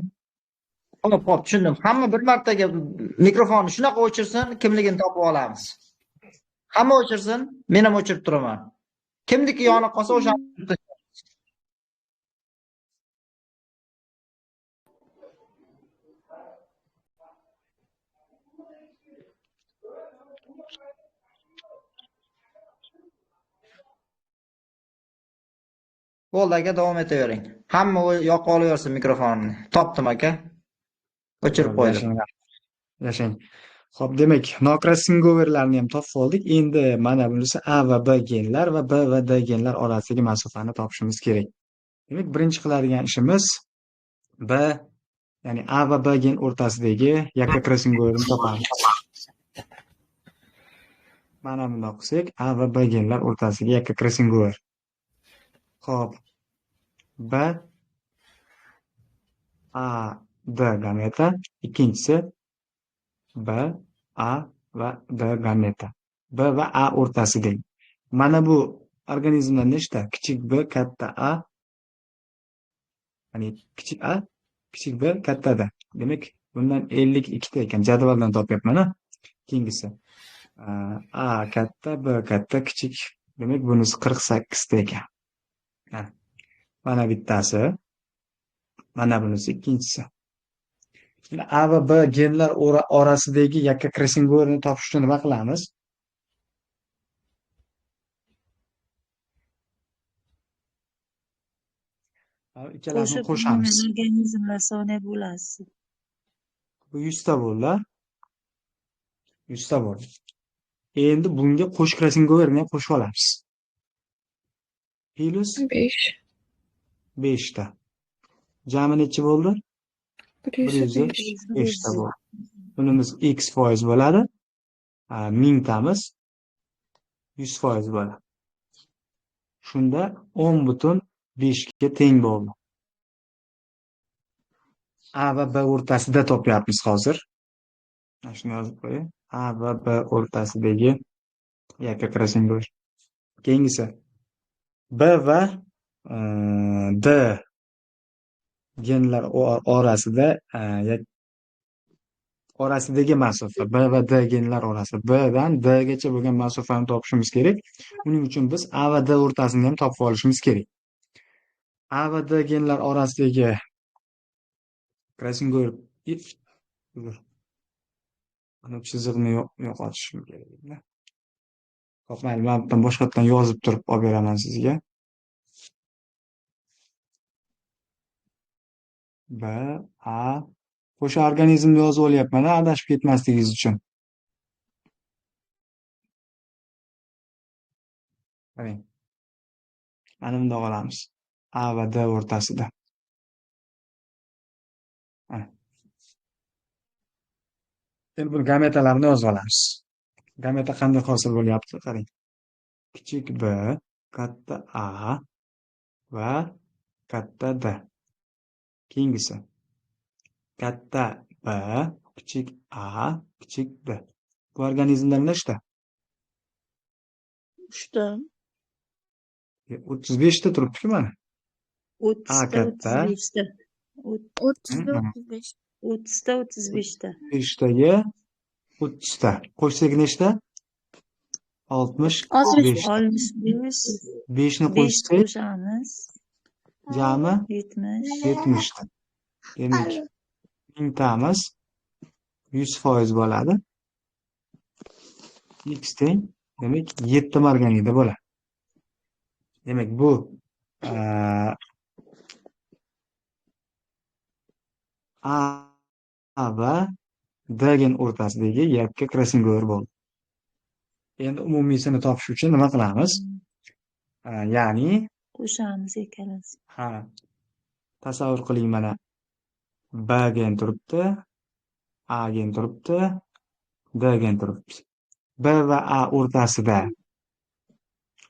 Hop, hop, tushundim. Hamma bir martaga mikrofonni shunaqa o'chirsin, kimligini topib olamiz. Hamma o'chirsin, men ham o'chirib turaman. Kimniki yonib qolsa o'shani. Bo'ldi aka, davom etavering. Hamma yoqib olaversin mikrofonni. Topdim aka. O'chirib qo'ydim.
Yashang. Xo'p, demak, nokrossingoverlarni ham topib oldik. Endi mana bunisi A va B genlar va B va D genlar orasidagi masofani topishimiz kerak. Demak, birinchi qiladigan ishimiz B, ya'ni A va B gen o'rtasidagi yakka krossingoverni topamiz. Mana bundoq qilsak, A va B genlar o'rtasidagi yakka krossingover. Xo'p, B, A, D gameta, ikkinchisi B, A va D gameta. B va A o'rtasidagi. Mana bu organizmlar nechta? Kichik B, katta A, ya'ni kichik A, kichik B, katta D. Demak, bundan 52 ta ekan. Jadvaldan topyapman-a. Keyingisi A katta, B katta, kichik. Demak, bunisi 48 ta ekan. Mana bittasi, mana bunisi ikkinchisi. Şimdi A va B genlar orasidagi yakka krossingoverni topish uchun nima qilamiz? Ikkalasini qo'shamiz.
Organizmlar soni bo'lasi.
Bu 100 ta bo'ldi. 100 ta bo'ldi. Endi bunga qo'sh krossingoverni ham qo'shib olamiz. Plus
5.
5 ta. Jami necha bo'ldi? 105 ta bo'ldi. Bunimiz x foiz bo'ladi. 1000 tamiz 100% bo'ladi. Shunda 10,5 ga teng bo'ldi. A va B o'rtasida topyapmiz hozir. Mana shuni yozib qo'ying. A va B o'rtasidagi yakka krossingover. Keyingisi B va D genlar orasida orasidagi masofa, B va D genlar orasida, B dan D gacha bo'lgan masofani topishimiz kerak. Uning uchun biz A va D o'rtasini ham topib olishimiz kerak. A va D genlar orasidagi krossingover, mana chiziqni yo'qotishim kerak edi. Xo'p, mayli, men bundan boshqatdan yozib turib olib beraman sizga. B, A, o'sha organizmni yozib olyapman, adashib ketmasligingiz uchun. Qarang. Mana bundoq olamiz. A va D o'rtasida. Endi buni gametalarni yozib olamiz. Gameta qanday hosil bo'lyapti? Qarang. Kichik B, katta A va katta D. Keyingisi katta B, kichik A, kichik D. Bu organizmlar nechta?
3 ta.
35 ta turibdi-ku mana.
30
A
ta,
katta.
35 ta.
30 ta, 35.
30 ta, 35 ta.
5 taga 30 ta. Qo'shsak nechta? 65 ta.
65.
5 ni
5
qo'shsak
qo'shamiz.
Jami
70.
70 ta. Demak, mingtamiz 100% bo'ladi. X teng, demak, 7 marganida bo'ladi. Demak, bu A va D gen o'rtasidagi yakka krossingover bo'ldi. Endi umumiysini topish uchun nima qilamiz? Ya'ni
qo'shamiz ikkalasi.
Ha. Tasavvur qiling, mana B gen turibdi, A gen turibdi, D gen turibdi. B va A o'rtasida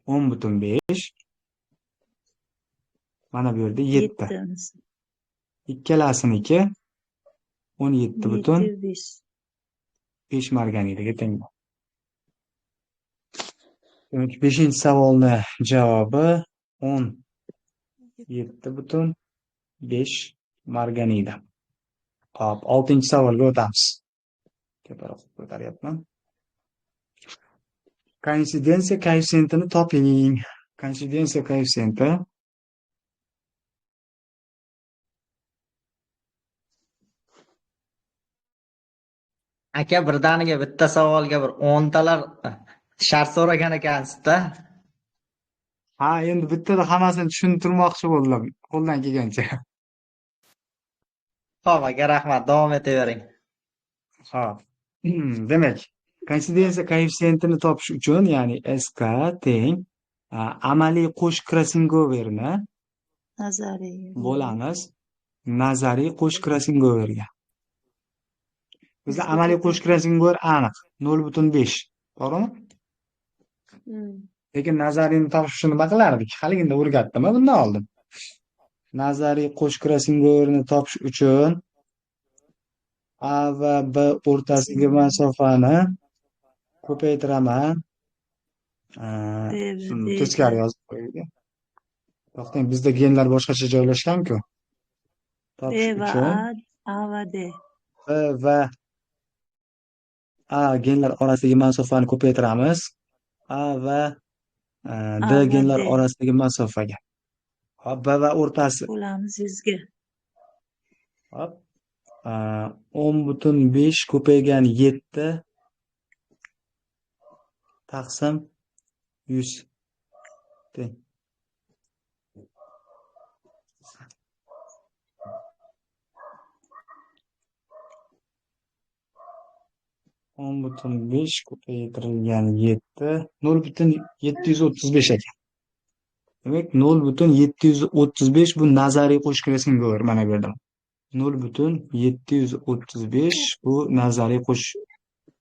10,5, mana bu yerda 7.
7.
Ikkalasiniki 17,5
5.
5 marganidaga teng. Demak, 5-savolni javobi 17,5 marganida. Xo'p, 6-savolga o'tamiz. Ko'proq ko'taryapman. Koinsidensiya koeffitsiyentini toping. Koinsidensiya koeffitsiyenti
Aka, birdaniga bitta savolga bir 10 talar shart so'ragan ekansizda.
Ha, endi bittada hammasini tushuntirmoqchi bo'ldim, qo'ldan kelgancha.
Xo'p, aka, rahmat, davom etavering.
Xo'p. Demak, koinsidensiya koeffitsiyentini topish uchun, ya'ni SK teng amaliy qo'sh krossingoverni
Nazariy.
bo'lamiz nazariy qo'sh krossingoverga. Bizda amaliy qo'sh krossingover aniq 0,5, to'g'rimi? Lekin nazariyni topish uchun nima qilardik? Haliginda o'rgatdim bundan oldin. Nazariy qo'sh krossingoverni topish uchun A va B o'rtasidagi masofani ko'paytiraman.
B va
Shuni
D.
teskari yozib qo'yaylik. To'xtang, bizda genlar boshqacha joylashgan-ku.
B
Topish
va
uchun
A, A va D.
B va A genlar orasidagi masofani ko'paytiramiz. A va D
A va
genlar
D.
orasidagi masofaga. Hop, B va o'rtasi.
Bo'lamiz 100 ga.
Hop. 10,5 ko'paygan 7 taqsim 100 teng. 10,5 ko'paytirilgan 7 0,735 ekan. Demak, 0,735 bu nazariy qo'sh Krossingover mana bu yerda. 0,735 bu nazariy qo'sh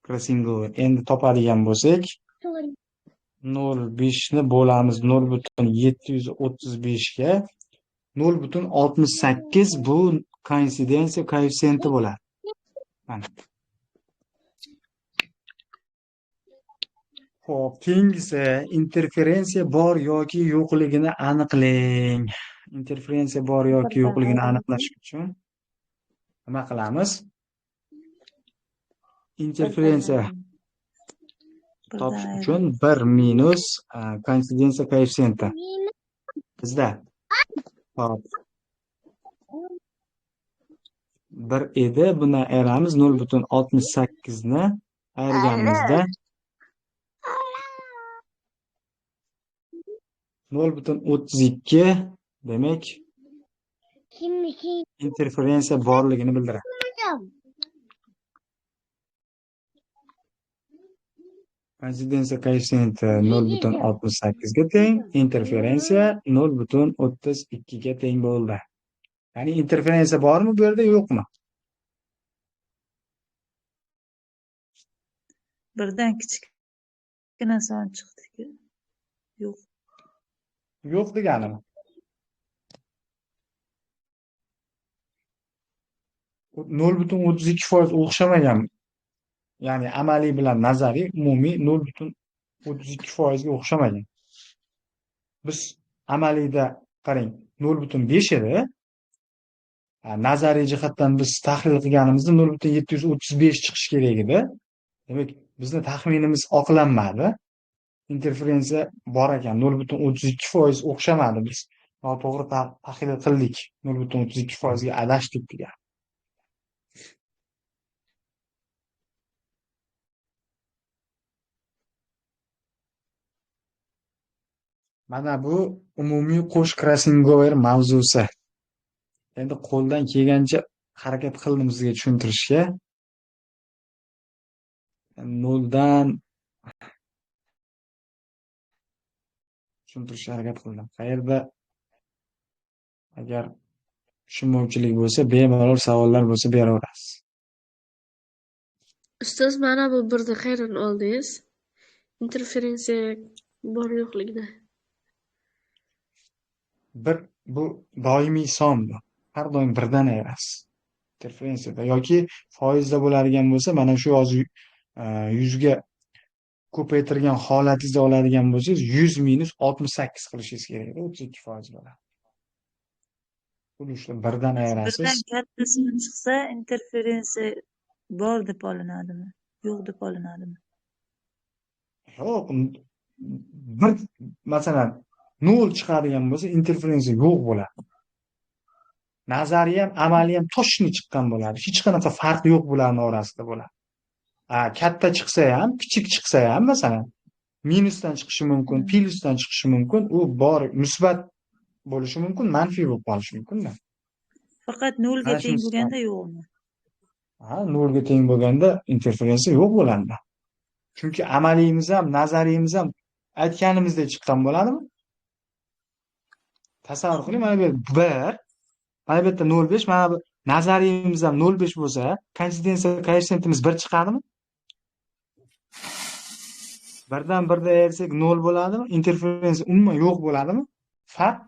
Krossingover. Endi topadigan bo'lsak, 0,5 ni bo'lamiz 0,735 ga 0,68 bu koinsidensiya koeffitsiyenti bo'ladi. Mana. Xo'p, keyingisi interferensiya bor yoki yo'qligini aniqlang. Interferensiya bor yoki
Birdan
yo'qligini
ayiramiz.
aniqlash uchun nima qilamiz?
Birdan
Interferensiya
ayiramiz.
Birdan
topish uchun
ayiramiz.
1 minus koinsidensiya koeffitsiyenti. Bizda hop 1 edi, bundan ayiramiz 0,68 ni ayirganimizda 0,32, demak interferensiya borligini bildiradi. Koinsidensiya koeffitsiyenti 0,68 ga teng, interferensiya 0,32 ga teng bo'ldi. Ya'ni interferensiya bormi bu yerda, yo'qmi?
Birdan kichkina son chiqdi-ku. Yo'q.
Yo'q deganimi? 0,32% o'xshamagan. Ya'ni amaliy bilan nazariy umumiy 0,32% ga o'xshamagan. Biz amaliyda qarang 0,5 edi. Nazariy jihatdan biz tahlil qilganimizda 0,735 chiqishi kerak edi. Demak, bizni taxminimiz oqlanmadi. Interferensiya bor ekan, 0,32% o'xshamadi. Biz noto'g'ri tahlil qildik. 0,32% ga adashdik degan. Mana bu umumiy qo'sh Krossingover mavzusi. Endi qo'ldan kelgancha harakat qildim sizga tushuntirishga. Noldan tushuntirishga harakat qildim. Qayerda agar tushunmovchilik bo'lsa, bemalol savollar bo'lsa beraverasiz.
Ustoz, mana bu birni qayerdan oldingiz? Interferensiya bor yo'qligida.
Bir bu doimiy son bu. Har doim birdan ayirasiz. Interferensiyada yoki foizda bo'ladigan bo'lsa, mana shu hozir 100 ga ko'paytirgan holatingizda oladigan bo'lsangiz, 100 minus 68 qilishingiz kerak edi, 32% bo'ladi. Ulushni birdan ayirasiz.
Birdan katta son chiqsa, interferensiya bor deb olinadimi? Yo'q deb olinadimi?
Yo'q, bir masalan 0 chiqadigan bo'lsa, interferensiya yo'q bo'ladi. Nazariy ham, amaliy ham toshni chiqqan bo'ladi. Hech qanaqa farq yo'q bularning orasida bo'ladi. Katta chiqsa ham, kichik chiqsa ham, masalan, minusdan chiqishi mumkin, plyusdan chiqishi mumkin, u bor musbat bo'lishi mumkin, manfiy bo'lib qolishi mumkin-da.
Faqat 0 ga
Mana
teng
shunisi.
bo'lganda yo'qmi?
Ha, 0 ga teng bo'lganda interferensiya yo'q bo'ladi. Chunki amaliyimiz ham, nazariyimiz ham aytganimizdek chiqqan bo'ladimi? Tasavvur qiling, mana bu yerda 1, mana bu yerda 0,5, mana bu nazariyimiz ham 0,5 bo'lsa, koinsidensiya koeffitsiyentimiz 1 chiqadimi? Birdan birda ayirsak 0 bo'ladimi? Interferensiya umuman yo'q bo'ladimi? Farq?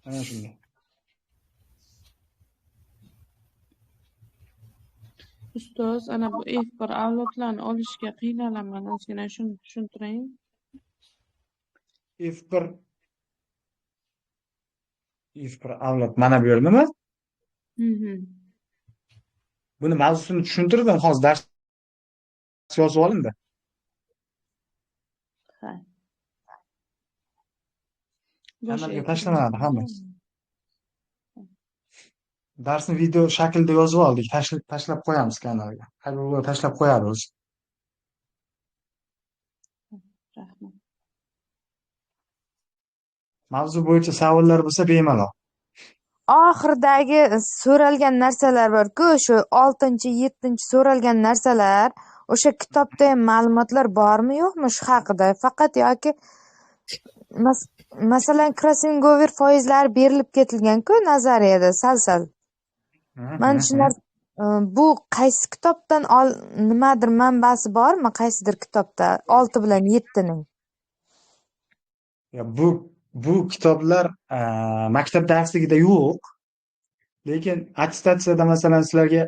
Mana shunday.
Ustoz, ana bu F1 avlodlarni olishga qiynalaman. Ozgina shuni tushuntiring.
F1 If bir avlod mana bu yerdami? Buni mavzusini tushuntirdim, hozir dars yozib olindi.
Ha.
Kanalga tashlanadi hammasi. Darsni video shaklida yozib oldik, tashlab qo'yamiz kanalga. Habibulla tashlab qo'yadi o'zi.
Rahmat.
Mavzu bo'yicha savollar bo'lsa bemalol.
Oxiridagi so'ralgan narsalar bor-ku, shu 6-7 so'ralgan narsalar, o'sha kitobda ham ma'lumotlar bormi, yo'qmi shu haqida? Faqat yoki masalan Krassingover foizlari berilib ketilgan-ku nazariyada sal-sal. Mana shu narsa bu qaysi kitobdan nimadir manbasi bormi, qaysidir kitobda 6 bilan 7ning?
Ya bu kitoblar maktab darsligida yo'q. Lekin attestatsiyada masalan sizlarga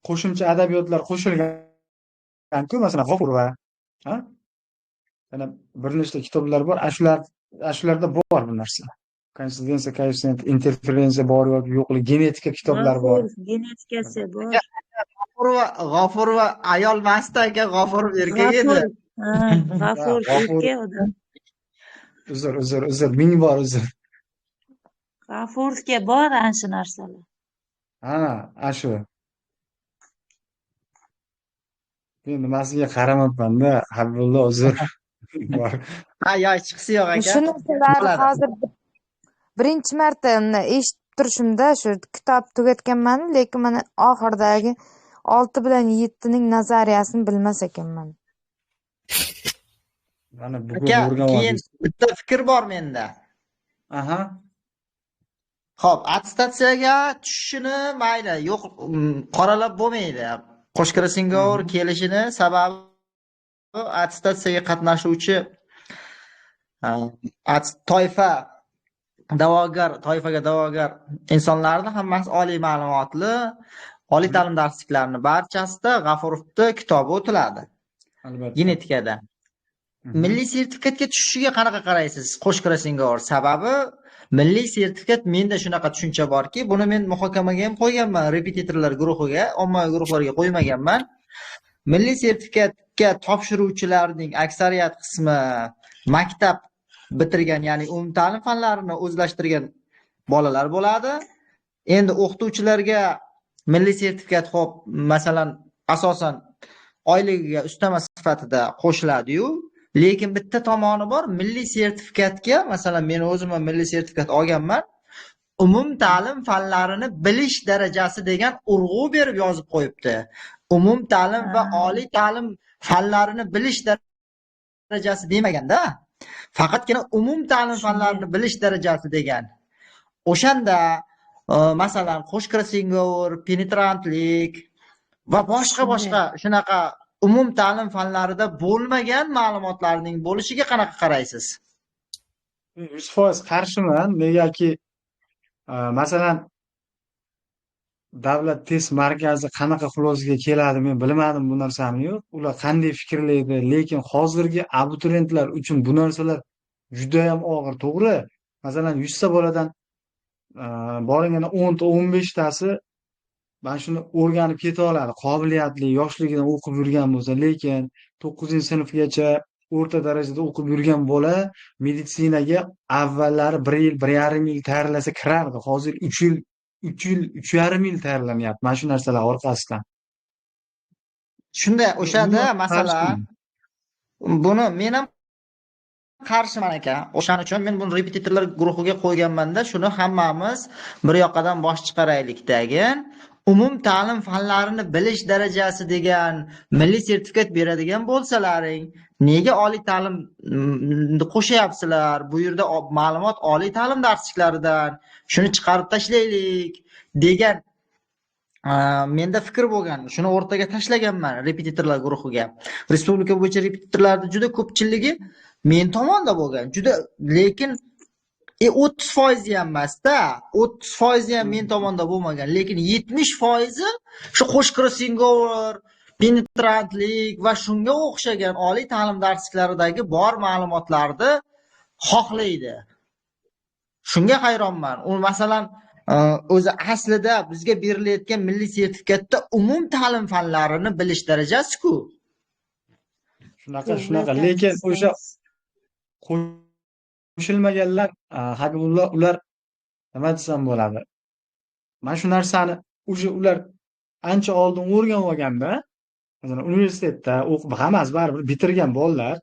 qo'shimcha adabiyotlar qo'shilgan-ku, masalan G'ofurova, ha? Yana bir nechta kitoblar bor, shularda bor bu narsa. Koinsidensiya, koeffitsient, interferensiya bor yoki yo'qlik, genetika kitoblar bor.
Genetikasi bor.
G'ofurova ayol emasdi aka, G'ofurov erkak edi.
G'afur erkak odam.
Uzr, ming bor uzr.
G'afurovga bor ana shu narsalar.
Ha, ana shu. Men nimasiga qaramabman-da, Habibulla uzr.
Ha, yo, chiqsi yo'q aka.
Shu narsalar hozir birinchi marta eshitib turishimda, shu kitob tugatganman, lekin mana oxiridagi 6 bilan 7ning nazariyasini bilmas ekanman.
Mana bugun o'rganib
keyin bitta fikr bor menda.
Aha.
Xo'p, attestatsiyaga tushishini mayli, yo'q, qoralab bo'lmaydi. Qo'sh Krassingover kelishini sababi attestatsiyaga qatnashuvchi toifa da'vogar, toifaga da'vogar insonlarni hammasi oliy ma'lumotli, oliy ta'lim darsliklarini barchasida G'afurovning kitobi o'tiladi.
Albatta.
Genetikada. Milliy sertifikatga tushishiga qanaqa qaraysiz? Qo'sh Krassingover sababi milliy sertifikat menda shunaqa tushuncha borki, buni men muhokamaga ham qo'yganman, repetitorlar guruhiga, ommaviy guruhlarga qo'ymaganman. Milliy sertifikatga topshiruvchilarning aksariyat qismi maktab bitirgan, ya'ni umumta'lim fanlarini o'zlashtirgan bolalar bo'ladi. Endi o'qituvchilarga milliy sertifikat xo'p, masalan, asosan oyligiga ustama sifatida qo'shiladi-yu, lekin bitta tomoni bor, milliy sertifikatga, masalan, men o'zim ham milliy sertifikat olganman, umumta'lim fanlarini bilish darajasi degan urg'u berib yozib qo'yibdi. Umumta'lim va oliy ta'lim fanlarini bilish darajasi demaganda, faqatgina umumta'lim fanlarini bilish darajasi degan. O'shanda masalan, qo'sh Krassingover, penetrantlik va boshqa shunaqa umumta'lim fanlarida bo'lmagan ma'lumotlarning bo'lishiga qanaqa qaraysiz?
100% qarshiman. Negaki masalan davlat test markazi qanaqa xulosaga keladi men bilmadim bu narsani yo'q. Ular qanday fikrlaydi, lekin hozirgi abituriyentlar uchun bu narsalar juda ham og'ir, to'g'ri? Masalan, 100 ta boladan boringana 10 ta 15 tasi mana shuni o'rganib keta oladi, qobiliyatli, yoshligidan o'qib yurgan bo'lsa, lekin 9-sinfgacha o'rta darajada o'qib yurgan bola meditsinaga avvallari 1 yil, 1,5 yil tayyorlasa kirardi. Hozir 3 yil, 3,5 yil tayyorlanyapti mana shu narsalar orqasidan.
Shunda o'shanda masalan buni men ham qarshiman aka. O'shaning uchun men buni repetitorlar guruhiga qo'yganmanda, shuni hammamiz bir yoqadan bosh chiqaraylik degan, umumta'lim fanlarini bilish darajasi degan milliy sertifikat beradigan bo'lsalaring, nega oliy ta'lim qo'shayapsizlar? Bu yerda ma'lumot oliy ta'lim darsliklaridan, shuni chiqarib tashlaylik degan menda fikr bo'lgan. Shuni o'rtaga tashlaganman repetitorlar guruhiga. Respublika bo'yicha repetitorlarning juda ko'pchiligi men tomonda bo'lgan. Juda, lekin 30% ham emas-da, 30% ham men tomonda bo'lmagan, lekin 70% shu qo'sh Krassingover, penetrantlik va shunga o'xshagan oliy ta'lim darsliklaridagi bor ma'lumotlarni xohlaydi. Shunga hayronman. U masalan, o'zi aslida bizga berilayotgan milliy sertifikatda umum ta'lim fanlarini bilish darajasi-ku.
Shunaqa, shunaqa. Lekin o'sha qo'shilmaganlar, Habibullo, ular nima desam bo'ladi? Mana shu narsani o'sha ular ancha oldin o'rganib olganda, masalan, universitetda o'qib, hammasi baribir bitirgan bolalar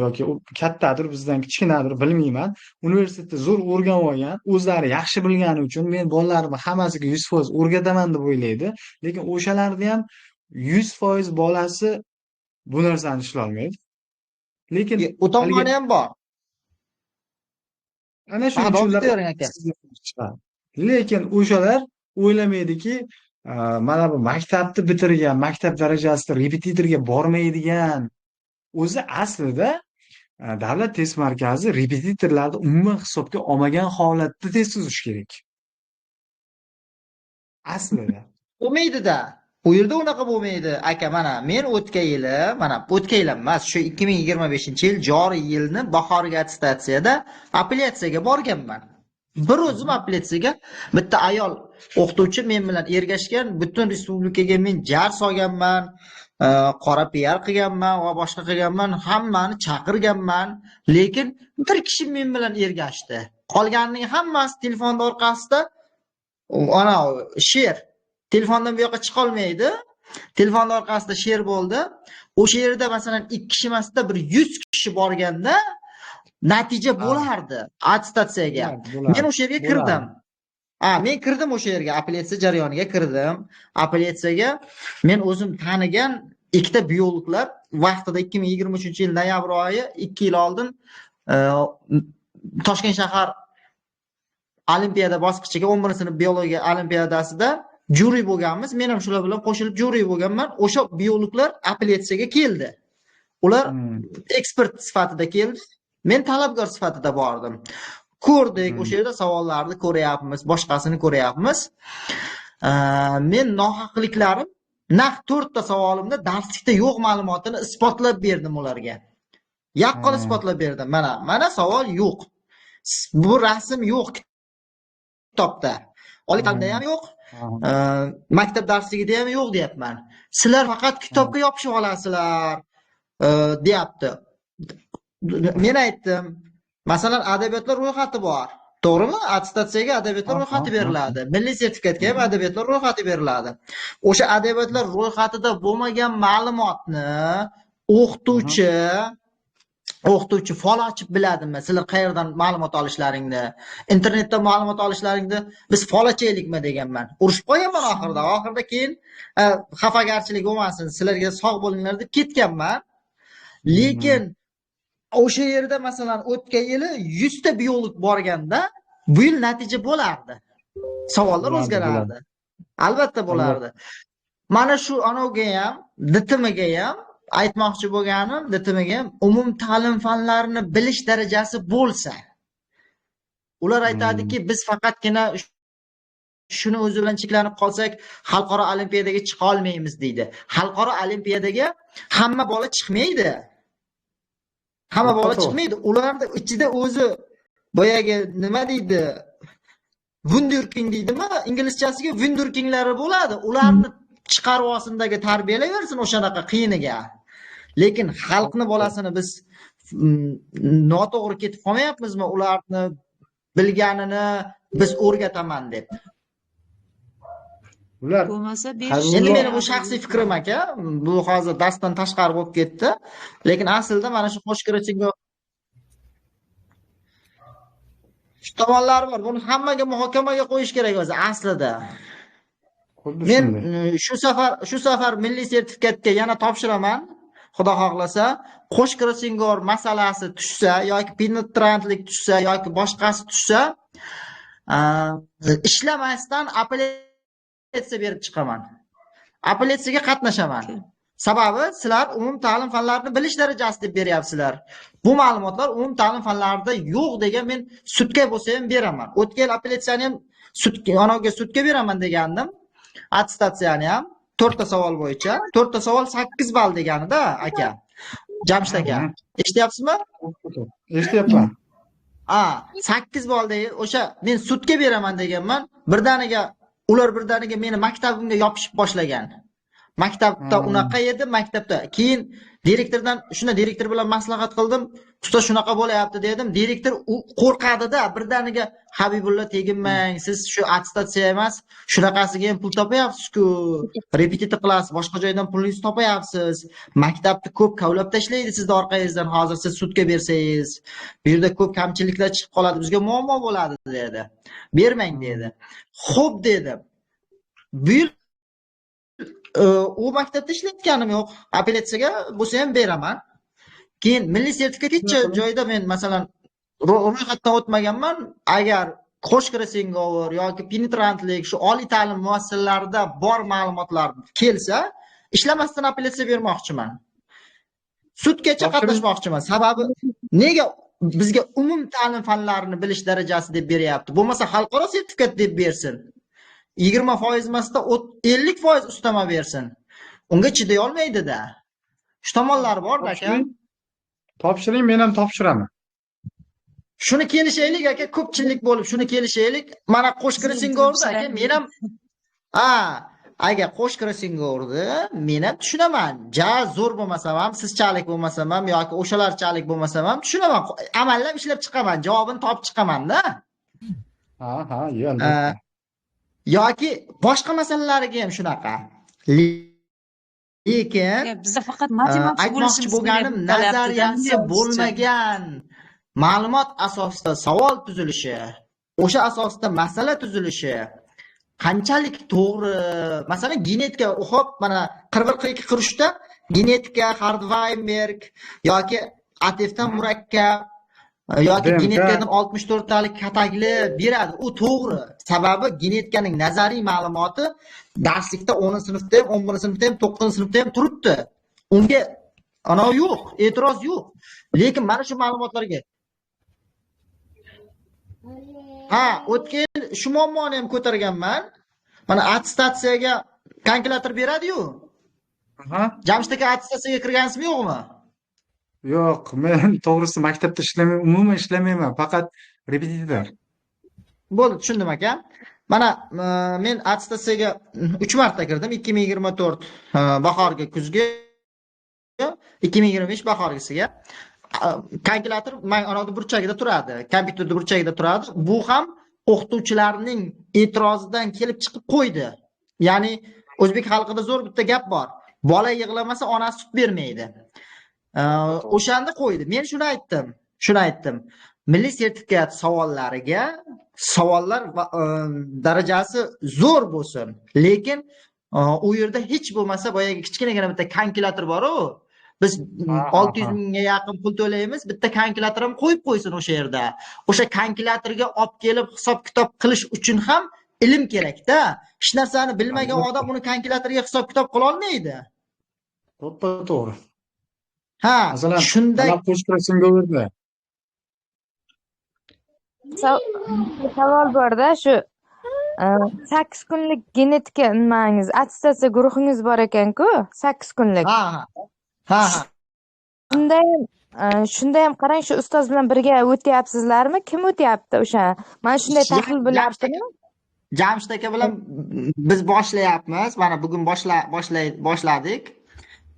yoki kattadir, bizdan kichkinadir, bilmayman. Universitetda zo'r o'rganib olgan, o'zlari yaxshi bilgani uchun men bolalarimni hammasiga 100% o'rgataman deb o'ylaydi. Lekin o'shalarni ham 100% bolasi bu narsani ishlolmaydi. Lekin
u tomoni ham bor.
Ana shuning uchun lekin o'shalar o'ylamaydiki, mana bu maktabni bitirgan, maktab darajasida repetitorga bormaydigan. O'zi aslida davlat test markazi repetitorlarni umuman hisobga olmagan holatda test tuzish kerak. Aslida.
Bo'lmaydi-da. U yerda unaqa bo'lmaydi. Aka, mana men o'tgan yili, mana o'tgan yil emas, shu 2025-yil joriy yilni bahorgi attestatsiyada apellyatsiyaga borganman. Bir o'zim apellyatsiyaga bitta ayol o'qituvchi men bilan ergashgan, butun respublikaga men jar solganman, qora PR qilganman va boshqa qilganman, hammani chaqirganman, lekin bir kishi men bilan ergashdi. Qolganining hammasi telefonda orqasida ana she'r. Telefondan bu yoqqa chiqa olmaydi. Telefonda orqasida she'r bo'ldi. O'sha yerda masalan 2 kishi emasda bir 100 kishi borganda natija bo'lardi attestatsiyaga. Men o'sha yerga kirdim. Men kirdim o'sha yerga, apellyatsiya jarayoniga kirdim. Apellyatsiyaga men o'zim tanigan ikkita biologlar vaqtida 2023-yil noyabr oyi 2 yil oldin Toshkent shahar olimpiada bosqichiga 11-sinf biologiya olimpiadasida juri bo'lganmiz. Men ham shular bilan qo'shilib juri bo'lganman. O'sha biologlar apellyatsiyaga keldi. Ular ekspert sifatida keldi. Men talabgor sifatida bordim. Ko'rdik, o'sha yerda savollarni ko'ryapmiz, boshqasini ko'ryapmiz. Men nohaqliklarim naq 4 ta savolimda darslikda yo'q ma'lumotini isbotlab berdim ularga. Yaqqol isbotlab berdim. Mana savol yo'q. Bu rasm yo'q kitobda. Oliy ta'limda ham yo'q, maktab darsligida ham yo'q deyapman. Sizlar faqat kitobga yopishib olasizlar deyapti. Men aytdim, masalan, adabiyotlar ro'yxati bor. To'g'rimi? Attestatsiyaga adabiyotlar ro'yxati beriladi. Milliy sertifikatga ham adabiyotlar ro'yxati beriladi. O'sha adabiyotlar ro'yxatida bo'lmagan ma'lumotni o'qituvchi fol ochib biladimi? Sizlar qayerdan ma'lumot olishlaringni, internetdan ma'lumot olishlaringni biz fol ochaylikmi deganman. Urushib qo'yaman oxirida. Oxirida keyin xafagarchilik bo'lmasin, sizlarga sog' bo'linglar deb ketganman. Lekin o'sha yerda masalan o'tgan yili 100 ta biolog borganda bu yil natija bo'lardi. Savollar o'zgarardi. Albatta bo'lardi. Mana shu anoga ham, DTMga ham aytmoqchi bo'lganim, DTMga ham umum ta'lim fanlarini bilish darajasi bo'lsa, ular aytadiki, biz faqatgina shuni o'zi bilan cheklanib qolsak, xalqaro olimpiadaga chiqa olmaymiz deydi. Xalqaro olimpiadaga hamma bola chiqmaydi. Hamma bola chiqmaydi. Ularning ichida o'zi boyagi nima deydi? Wunderkind deydimi? Inglizchasiga wunderkinglari bo'ladi. Ularni chiqarib olsindagi tarbiyalayversin o'shanaqa qiyiniga. Lekin xalqni bolasini biz noto'g'ri ketib qolmayapmizmi? Ularni bilganini biz o'rgataman deb.
Ular
bo'lmasa
endi meni bu shaxsiy fikrim aka, bu hozir darsdan tashqari bo'lib ketdi. Lekin aslida mana shu qo'shkirachingga shu tomonlari bor. Buni hammaga muhokamaga qo'yish kerak o'zi aslida. Men shu safar milliy sertifikatga yana topshiraman. Xudo xohlasa, qo'shkirachingor masalasi tushsa yoki penetrantlik tushsa yoki boshqasi tushsa, ishlamasdan apellyatsiya berib chiqaman. Apellyatsiyaga qatnashaman. Sababi sizlar umum ta'lim fanlarini bilish darajasi deb beryapsizlar. Bu ma'lumotlar umum ta'lim fanlarida yo'q degan men sudga bo'lsa ham beraman. O'tgan yil apellyatsiyani ham sudga, sudga beraman degandim. Attestatsiyani ham 4 ta savol bo'yicha, 4 ta savol 8 ball deganida aka. Jamshid aka, eshityapsizmi?
Eshityapman.
A, 8 ballda o'sha men sudga beraman deganman. Birdaniga ular birdaniga meni maktabimga yopishib boshlagan. Maktabda unaqa edi, maktabda. Keyin direktordan, shunda direktor bilan maslahat qildim. Ustoz shunaqa bo'layapti dedim. Direktor qo'rqadi-da, birdaniga Habibulla teginmang, siz shu attestatsiya emas, shunaqasiga ham pul topayapsiz-ku. Repetitor qilasiz, boshqa joydan pulingizni topayapsiz. Maktabni ko'p kavlab tashlaydi sizni orqangizdan hozir siz sudga bersangiz. Bu yerda ko'p kamchiliklar chiqib qoladi, bizga muammo bo'ladi dedi. Bermang dedi. Xo'p dedim. Bu yil u maktabda ishlayotganim yo'q. Apellyatsiyaga bo'lsa ham beraman. Keyin milliy sertifikat hech joyda men masalan ro'yxatdan o'tmaganman. Agar qo'sh crossingover yoki penetrantlik shu oliy ta'lim muassasalarida bor ma'lumotlar kelsa, ishlamasdan apellyatsiya bermoqchiman. Sudgacha qatnashmoqchiman. Sababi nega bizga umum ta'lim fanlarini bilish darajasi deb beryapti? Bo'lmasa xalqaro sertifikat deb bersin. 20% emasda 50% ustama bersin. Unga chiday olmaydi-da. Shu tomonlari bor aka.
Topshiring, men ham topshiraman.
Shuni kelishaylik aka, ko'pchilik bo'lib shuni kelishaylik. Mana qo'sh crossingoverda aka, men ham aka qo'sh crossingoverda men ham tushunaman. Ja zo'r bo'lmasam ham, sizchalik bo'lmasam ham yoki o'shalarchalik bo'lmasam ham tushunaman. Amallab ishlab chiqaman, javobini topib chiqaman-da.
Ha, ha, albatta.
Yoki boshqa masalalariga ham shunaqa. Lekin
bizda faqat matematik
aytmoqchi bo'lganim nazariyasi bo'lmagan ma'lumot asosida savol tuzilishi, o'sha asosida masala tuzilishi qanchalik to'g'ri? Masalan, genetika, xo'p, mana 41, 42, 43 ta genetika, Hard-Weinberg yoki ATFdan murakkab yoki genetikadan 64 talik katakli beradi. U to'g'ri. Sababi genetikaning nazariy ma'lumoti darslikda 10-sinfda ham, 11-sinfda ham, 9-sinfda ham turibdi. Unga ana yo'q, e'tiroz yo'q. Lekin mana shu ma'lumotlarga ha, o'tgan yil shu muammoni ham ko'targanman. Mana attestatsiyaga kalkulyator beradi-yu. Jamshid aka attestatsiyaga kirgansizmi yo'qmi?
Yo'q, men to'g'risi maktabda ishlamayman, umuman ishlamayman, faqat repetitor.
Bo'ldi, tushundim aka. Mana men attestatsiyaga 3 marta kirdim. 2024 bahorgi, kuzgi, 2025 bahorgisiga. Kalkulyator mana burchagida turadi, kompyuterda burchagida turadi. Bu ham o'qituvchilarning e'tirozidan kelib chiqib qo'ydi. Ya'ni o'zbek xalqida zo'r bitta gap bor. Bola yig'lamasa onasi sut bermaydi. O'shanda qo'ydi. Men shuni aytdim. Shuni aytdim. Milliy sertifikat savollariga savollar darajasi zo'r bo'lsin, lekin u yerda hech bo'lmasa boyagi kichkinagina bitta kalkulyator bor-u. Biz 600 mingga yaqin pul to'laymiz, bitta kalkulyator ham qo'yib qo'ysin o'sha yerda. O'sha kalkulyatorga olib kelib hisob-kitob qilish uchun ham ilm kerak-da. Hech narsani bilmagan odam uni kalkulyatorga hisob-kitob qila olmaydi.
To'g'ri.
Ha,
masalan,
shunday
qo'sh crossingoverda.
Savol bor-da, shu 8 kunlik genetika nimangiz, attestatsiya guruhingiz bor ekan-ku, 8 kunlik.
Ha, ha. Ha.
Shunda ham qarang, shu ustoz bilan birga o'tyapsizlarmi? Kim o'tyapti o'sha? Mana shunday tahlil bo'lyaptimi?
Jamshid aka bilan biz boshlayapmiz. Mana bugun boshladik.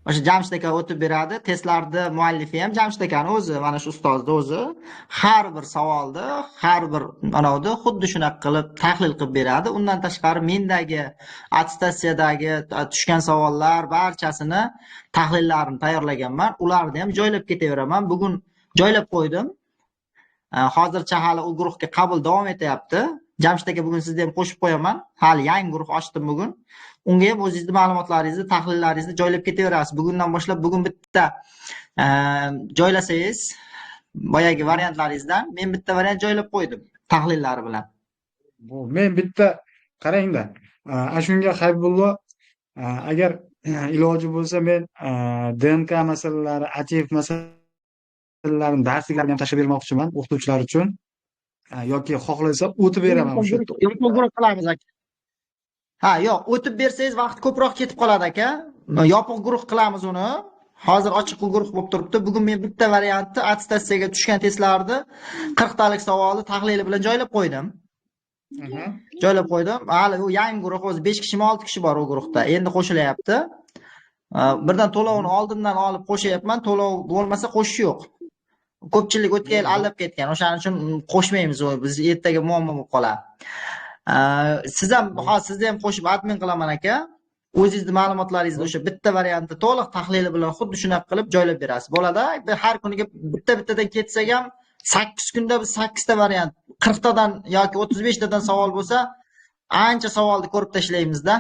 O'sha Jamshid aka o'tib beradi. Testlarni muallifi ham Jamshid akani o'zi, mana shu ustozni o'zi. Har bir savolni, har bir anavni xuddi shunaqa qilib tahlil qilib beradi. Undan tashqari mendagi attestatsiyadagi tushgan savollar barchasini tahlillarini tayyorlaganman. Ularni ham joylab ketaveraman. Bugun joylab qo'ydim. Hozircha hali u guruhga qabul davom etyapti. Jamshid aka bugun sizni ham qo'shib qo'yaman. Hali yangi guruh ochdim bugun. Unga ham o'zingizni ma'lumotlaringizni, tahlillaringizni joylab ketaverasiz. Bugundan boshlab bugun bitta joylasangiz, boyagi variantlaringizdan men bitta variant joylab qo'ydim tahlillari bilan.
Bu men bitta qarangda, shunga Habibullo, agar iloji bo'lsa men DNK masalalari, ATF masalalarini darsliklarni ham tashlab bermoqchiman o'qituvchilar uchun. Yoki xohlasa o'tib beraman o'sha yerda.
Yopiq guruh qilamiz aka. Ha, yo'q, o'tib bersangiz vaqt ko'proq ketib qoladi aka. Yopiq guruh qilamiz uni. Hozir ochiq guruh bo'lib turibdi. Bugun men bitta variantni attestatsiyaga tushgan testlarni 40 talik savolni tahlili bilan joylab qo'ydim. Joylab qo'ydim. Hali u yangi guruh, o'zi 5 kishimi 6 kishi bor u guruhda. Endi qo'shilyapti. Birdan to'lovini oldindan olib qo'shyapman. To'lov bo'lmasa qo'shish yo'q. Ko'pchilik o'tgan yil aldab ketgan. O'shaning uchun qo'shmaymiz, biz ertaga muammo bo'lib qoladi. Siz ham hozir sizni ham qo'shib admin qilaman aka. O'zingizni ma'lumotlaringizni o'sha bitta variantni to'liq tahlili bilan xuddi shunaqa qilib joylab berasiz. Bo'ladi. Har kuniga bitta-bittadan ketsak ham 8 kunda biz 8 ta variant, 40 tadan yoki 35 tadan savol bo'lsa, ancha savolni ko'rib tashlaymizda.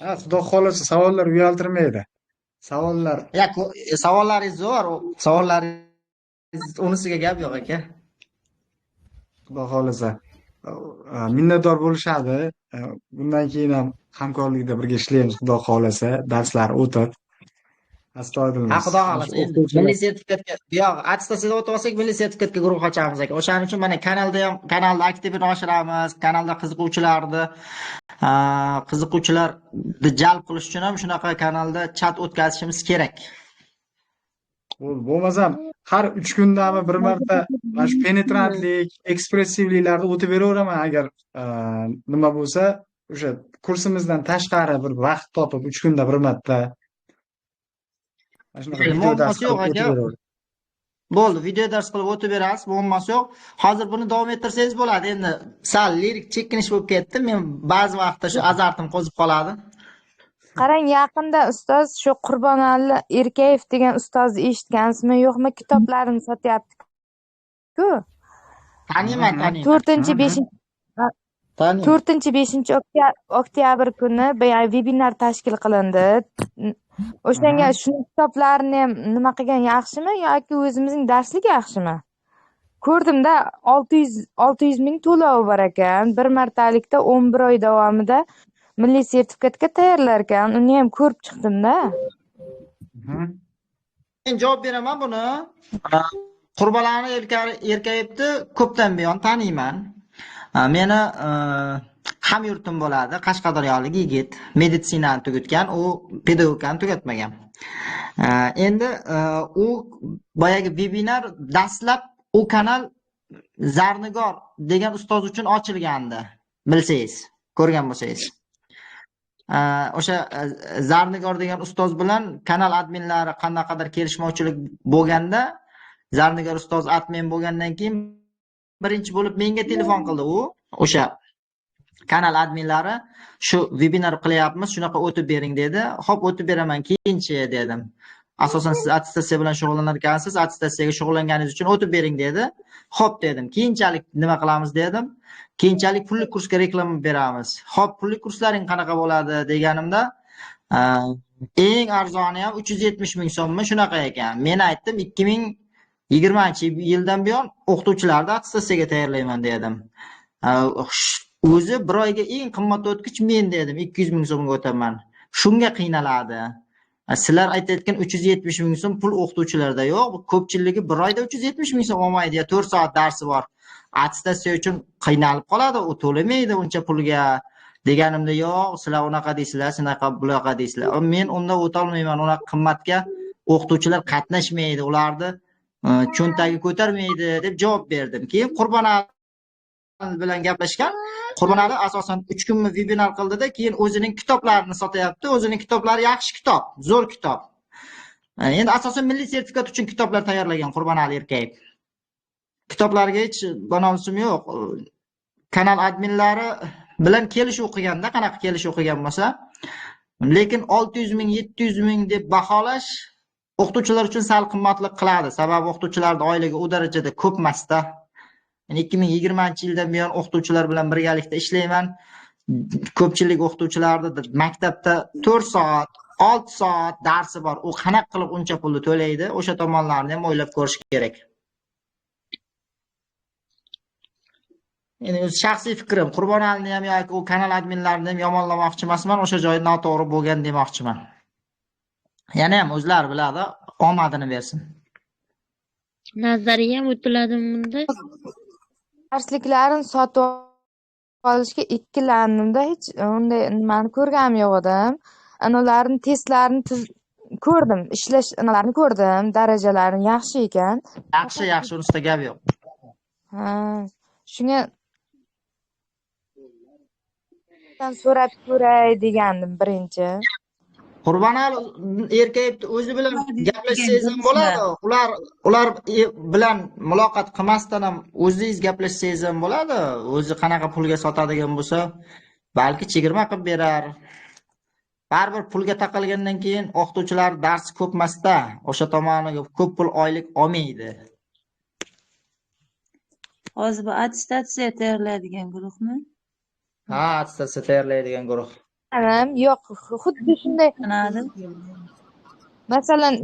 Ha, xudo xolasa savollar uyaltirmaydi. Savollar.
Ya, savollaringiz zo'r, savollaringiz unisiga gap yo'q aka.
Xudo xolasa minnatdor bo'lishadi. Bundan keyin ham hamkorlikda birga ishlaymiz, xudo xolasa, darslar o'tib. Astoydil.
Ha, xudo xolasa. Milliy sertifikatga, yo'q, attestatsiyadan o'tib olsak, milliy sertifikatga guruh ochamiz aka. O'shaning uchun mana kanalda ham, kanalda aktivini oshiramiz, kanalda qiziquvchilarni jalb qilish uchun ham shunaqa kanalda chat o'tkazishimiz kerak.
Bo'lmasam har 3 kundami bir marta mana shu penetrantlik, ekspressivliklarni o'tib beraveraman agar nima bo'lsa, o'sha kursimizdan tashqari bir vaqt topib 3 kunda bir marta mana shunaqa video dars qilib o'tib beraveraman.
Bo'ldi, video dars qilib o'tib berasiz, muammosi yo'q. Hozir buni davom ettirsangiz bo'ladi. Endi sal lirik chekinish bo'lib ketdi. Men ba'zi vaqtda shu azartim qo'zib qoladi.
Qarang, yaqinda ustoz shu Qurbonali Erkayev degan ustozni eshitgansizmi, yo'qmi? Kitoblarini sotyapti-ku.
Taniyman, taniyman.
4-5 oktyabr kuni webinar tashkil qilindi. O'shanga shuni kitoblarini ham nima qilgan yaxshimi yoki o'zimizning darslik yaxshimi? Ko'rdimda 600 ming to'lovi bor ekan. Bir martalikda 11 oy davomida milliy sertifikatga tayyorlar ekan. Uni ham ko'rib chiqdim-da.
Men javob beraman buni. Qurbonali Erkayevni ko'pdan buyon taniyman. Meni hamyurtim bo'ladi, Qashqadaryolik yigit, meditsinani tugatgan, u pedagogikani tugatmagan. Endi u boyagi webinar dastlab u kanal Zarnigor degan ustoz uchun ochilgandi, bilsangiz, ko'rgan bo'lsangiz. O'sha Zarnigor degan ustoz bilan kanal adminlari qanaqadir kelishmovchilik bo'lganda, Zarnigor ustoz admin bo'lgandan keyin birinchi bo'lib menga telefon qildi u, o'sha kanal adminlari shu webinar qilyapmiz, shunaqa o'tib bering dedi. Xo'p, o'tib beraman, keyinchi dedim. Asosan siz attestatsiya bilan shug'ullanar ekansiz, attestatsiyaga shug'ullanganingiz uchun o'tib bering dedi. Xo'p dedim. Keyinchalik nima qilamiz dedim. Keyinchalik pulli kursga reklama beramiz. Xo'p, pulli kurslaring qanaqa bo'ladi deganimda, eng arzoni ham 370 ming so'mmi shunaqa ekan. Men aytdim 2020-yildan buyon o'qituvchilarni attestatsiyaga tayyorlayman dedim. O'zi bir oyga eng qimmat o'tkich men dedim, 200 ming so'mga o'taman. Shunga qiynaladi. Sizlar aytayotgan 370 ming so'm pul o'qituvchilarda yo'q. Ko'pchiligi bir oyda 370 ming so'm olmaydi, ya 4 soat darsi bor. Attestatsiya uchun qiynalib qoladi, u to'lamaydi uncha pulga deganimda, yo'q, sizlar unaqa deysizlar, shunaqa bunaqa deysizlar. Men unda o'ta olmayman, unaqa qimmatga o'qituvchilar qatnashmaydi, ularni cho'ntagi ko'tarmaydi deb javob berdim. Keyin Qurbonali bilan gaplashgan. Qurbonali asosan 3 kunmi webinar qildida, keyin o'zining kitoblarini sotyapti. O'zining kitoblari yaxshi kitob, zo'r kitob. Endi asosan milliy sertifikat uchun kitoblar tayyorlagan Qurbonali Erkayev. Kitoblarga hech bonomsim yo'q. Kanal adminlari bilan kelishuv qilganda, qanaqa kelishuv qilgan bo'lsa, lekin 600 ming, 700 ming deb baholash o'qituvchilar uchun sal qimmatlik qiladi. Sababi o'qituvchilarning oyligi u darajada ko'p emasda. Men 2020-yildan buyon o'qituvchilar bilan birgalikda ishlayman. Ko'pchilik o'qituvchilarni maktabda 4 soat, 6 soat darsi bor. U qanaqa qilib uncha pulni to'laydi? O'sha tomonlarni ham o'ylab ko'rish kerak. Endi o'z shaxsiy fikrim, Qurbonalini ham yoki u kanal adminlarini ham yomonlamoqchi emasman, o'sha joyi noto'g'ri bo'lgan demoqchiman. Yana ham o'zlari biladi, omadini bersin.
Nazariy ham o'tiladimi bunda?
Darsliklarini sotib olishga ikkilandimda, hech unday nimani ko'rganim yo'q edim. Ana ularning testlarini ko'rdim, ishlash nimalarni ko'rdim, darajalarini yaxshi ekan.
Yaxshi, yaxshi, unisida gap yo'q.
Ha, shunga so'rab ko'ray degandim birinchi.
Qurbonali Erkayevni o'zi bilan gaplashsangiz ham bo'ladi. Ular bilan muloqot qilmasdan ham o'zingiz gaplashsangiz ham bo'ladi. O'zi qanaqa pulga sotadigan bo'lsa, balki chegirma qilib berar. Baribir pulga taqalgandan keyin o'qituvchilar darsi ko'p emasda, o'sha tomoniga ko'p pul oylik olmaydi.
Hozir bu attestatsiya tayyorlaydigan guruhmi?
Ha, attestatsiya tayyorlaydigan guruh.
Yo'q, xuddi shunday. Masalan,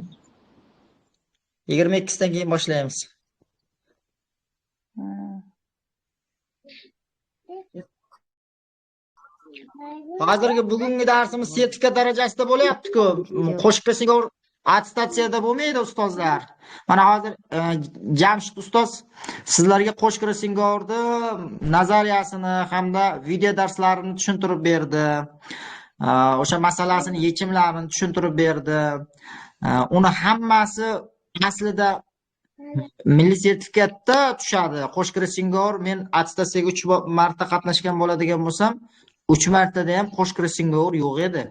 22sidan keyin boshlaymiz. Hozirgi bugungi darsimiz sertifikat darajasida bo'lyapti-ku. Qo'shib qo'ysak, attestatsiyada bo'lmaydi ustozlar. Mana hozir Jamshid ustoz sizlarga qo'shib qo'ysingo'rni nazariyasini hamda video darslarini tushuntirib berdi. O'sha masalasini yechimlarini tushuntirib berdi. Uni hammasi aslida milliy sertifikatda tushadi. Qo'shib qo'ysingo'r men attestatsiyaga 3 marta qatnashgan bo'ladigan bo'lsam, 3 martada ham qo'shib qo'ysingo'r yo'q edi.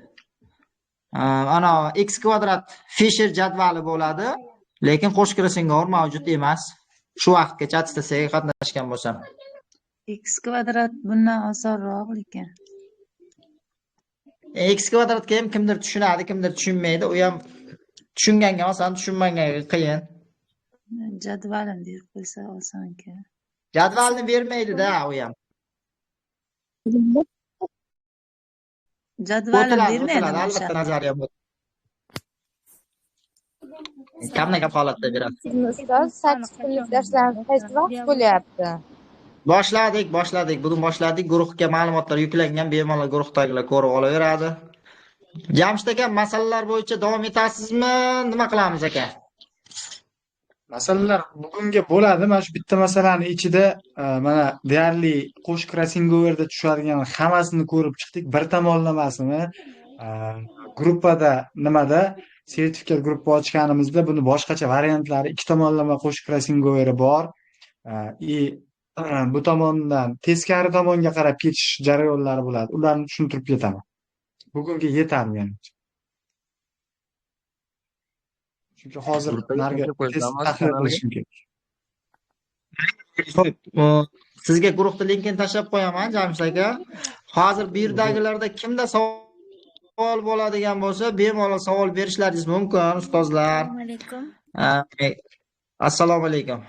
Ana x kvadrat Fisher jadvali bo'ladi, lekin qo'shib qo'ysingo'r mavjud emas. Shu vaqtgacha attestatsiyaga qatnashgan bo'lsam.
X kvadrat bundan osonroq lekin.
X kvadratga ham kimdir tushunadi, kimdir tushunmaydi. U ham tushunganga oson, tushunmaganga qiyin.
Jadvalini berib qo'ysa oson ekan.
Jadvalni bermaydi-da u ham.
Jadvalini bermaydi
albatta nazariya bu. Kamdan-kam holatda beradi.
Ustoz, 8 kunlik darslar qaysi vaqt bo'lyapti?
Boshladik. Bugun boshladik. Guruhga ma'lumotlar yuklangan, bemalol guruhdagilar ko'rib olaveradi. Jamshid aka, masalalar bo'yicha davom etasizmi? Nima qilamiz aka?
Masalalar bugunga bo'ladi. Mana shu bitta masalani ichida mana deyarli qo'shib crossingoverda tushadigan hammasini ko'rib chiqdik. Bir tomonlamasini gruppada nimada sertifikat gruppa ochganimizda buni boshqacha variantlari, ikki tomonlama qo'shib crossingoveri bor. Bu tomondan teskari tomonga qarab ketish jarayonlari bo'ladi. Ularni tushuntirib ketaman. Bugunga yetar menimcha. Chunki hozir narga tahlil qilishim kerak.
Xo'p, sizga guruhda linkini tashlab qo'yaman, Jamshid aka. Hozir bu yerdagilarda kimda savol bo'ladigan bo'lsa, bemalol savol berishlaringiz mumkin, ustozlar.
Assalomu alaykum.
Assalomu alaykum.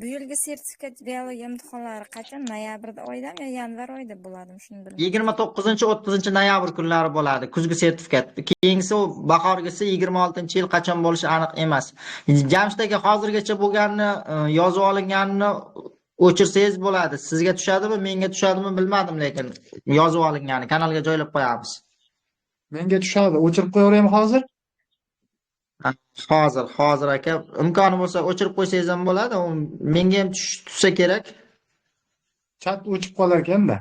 Bu yilgi sertifikat biologiya imtihonlari qachon? Noyabr oyidami yo yanvar oyida bo'ladimi? Shuni bilmayman.
29-30 noyabr kunlari bo'ladi kuzgi sertifikat. Keyingisi u bahorgisi 26-yil qachon bo'lishi aniq emas. Jamshid aka, hozirgacha bo'lganini, yozib olinganini o'chirsangiz bo'ladi. Sizga tushadimi, menga tushadimi bilmadim, lekin yozib olingani kanalga joylab qo'yamiz.
Menga tushadi. O'chirib qo'yaveraymi hozir?
Hozir aka, imkoni bo'lsa o'chirib qo'ysangiz ham bo'ladi. U menga ham tushsa kerak.
Chat o'chib qolar ekanda.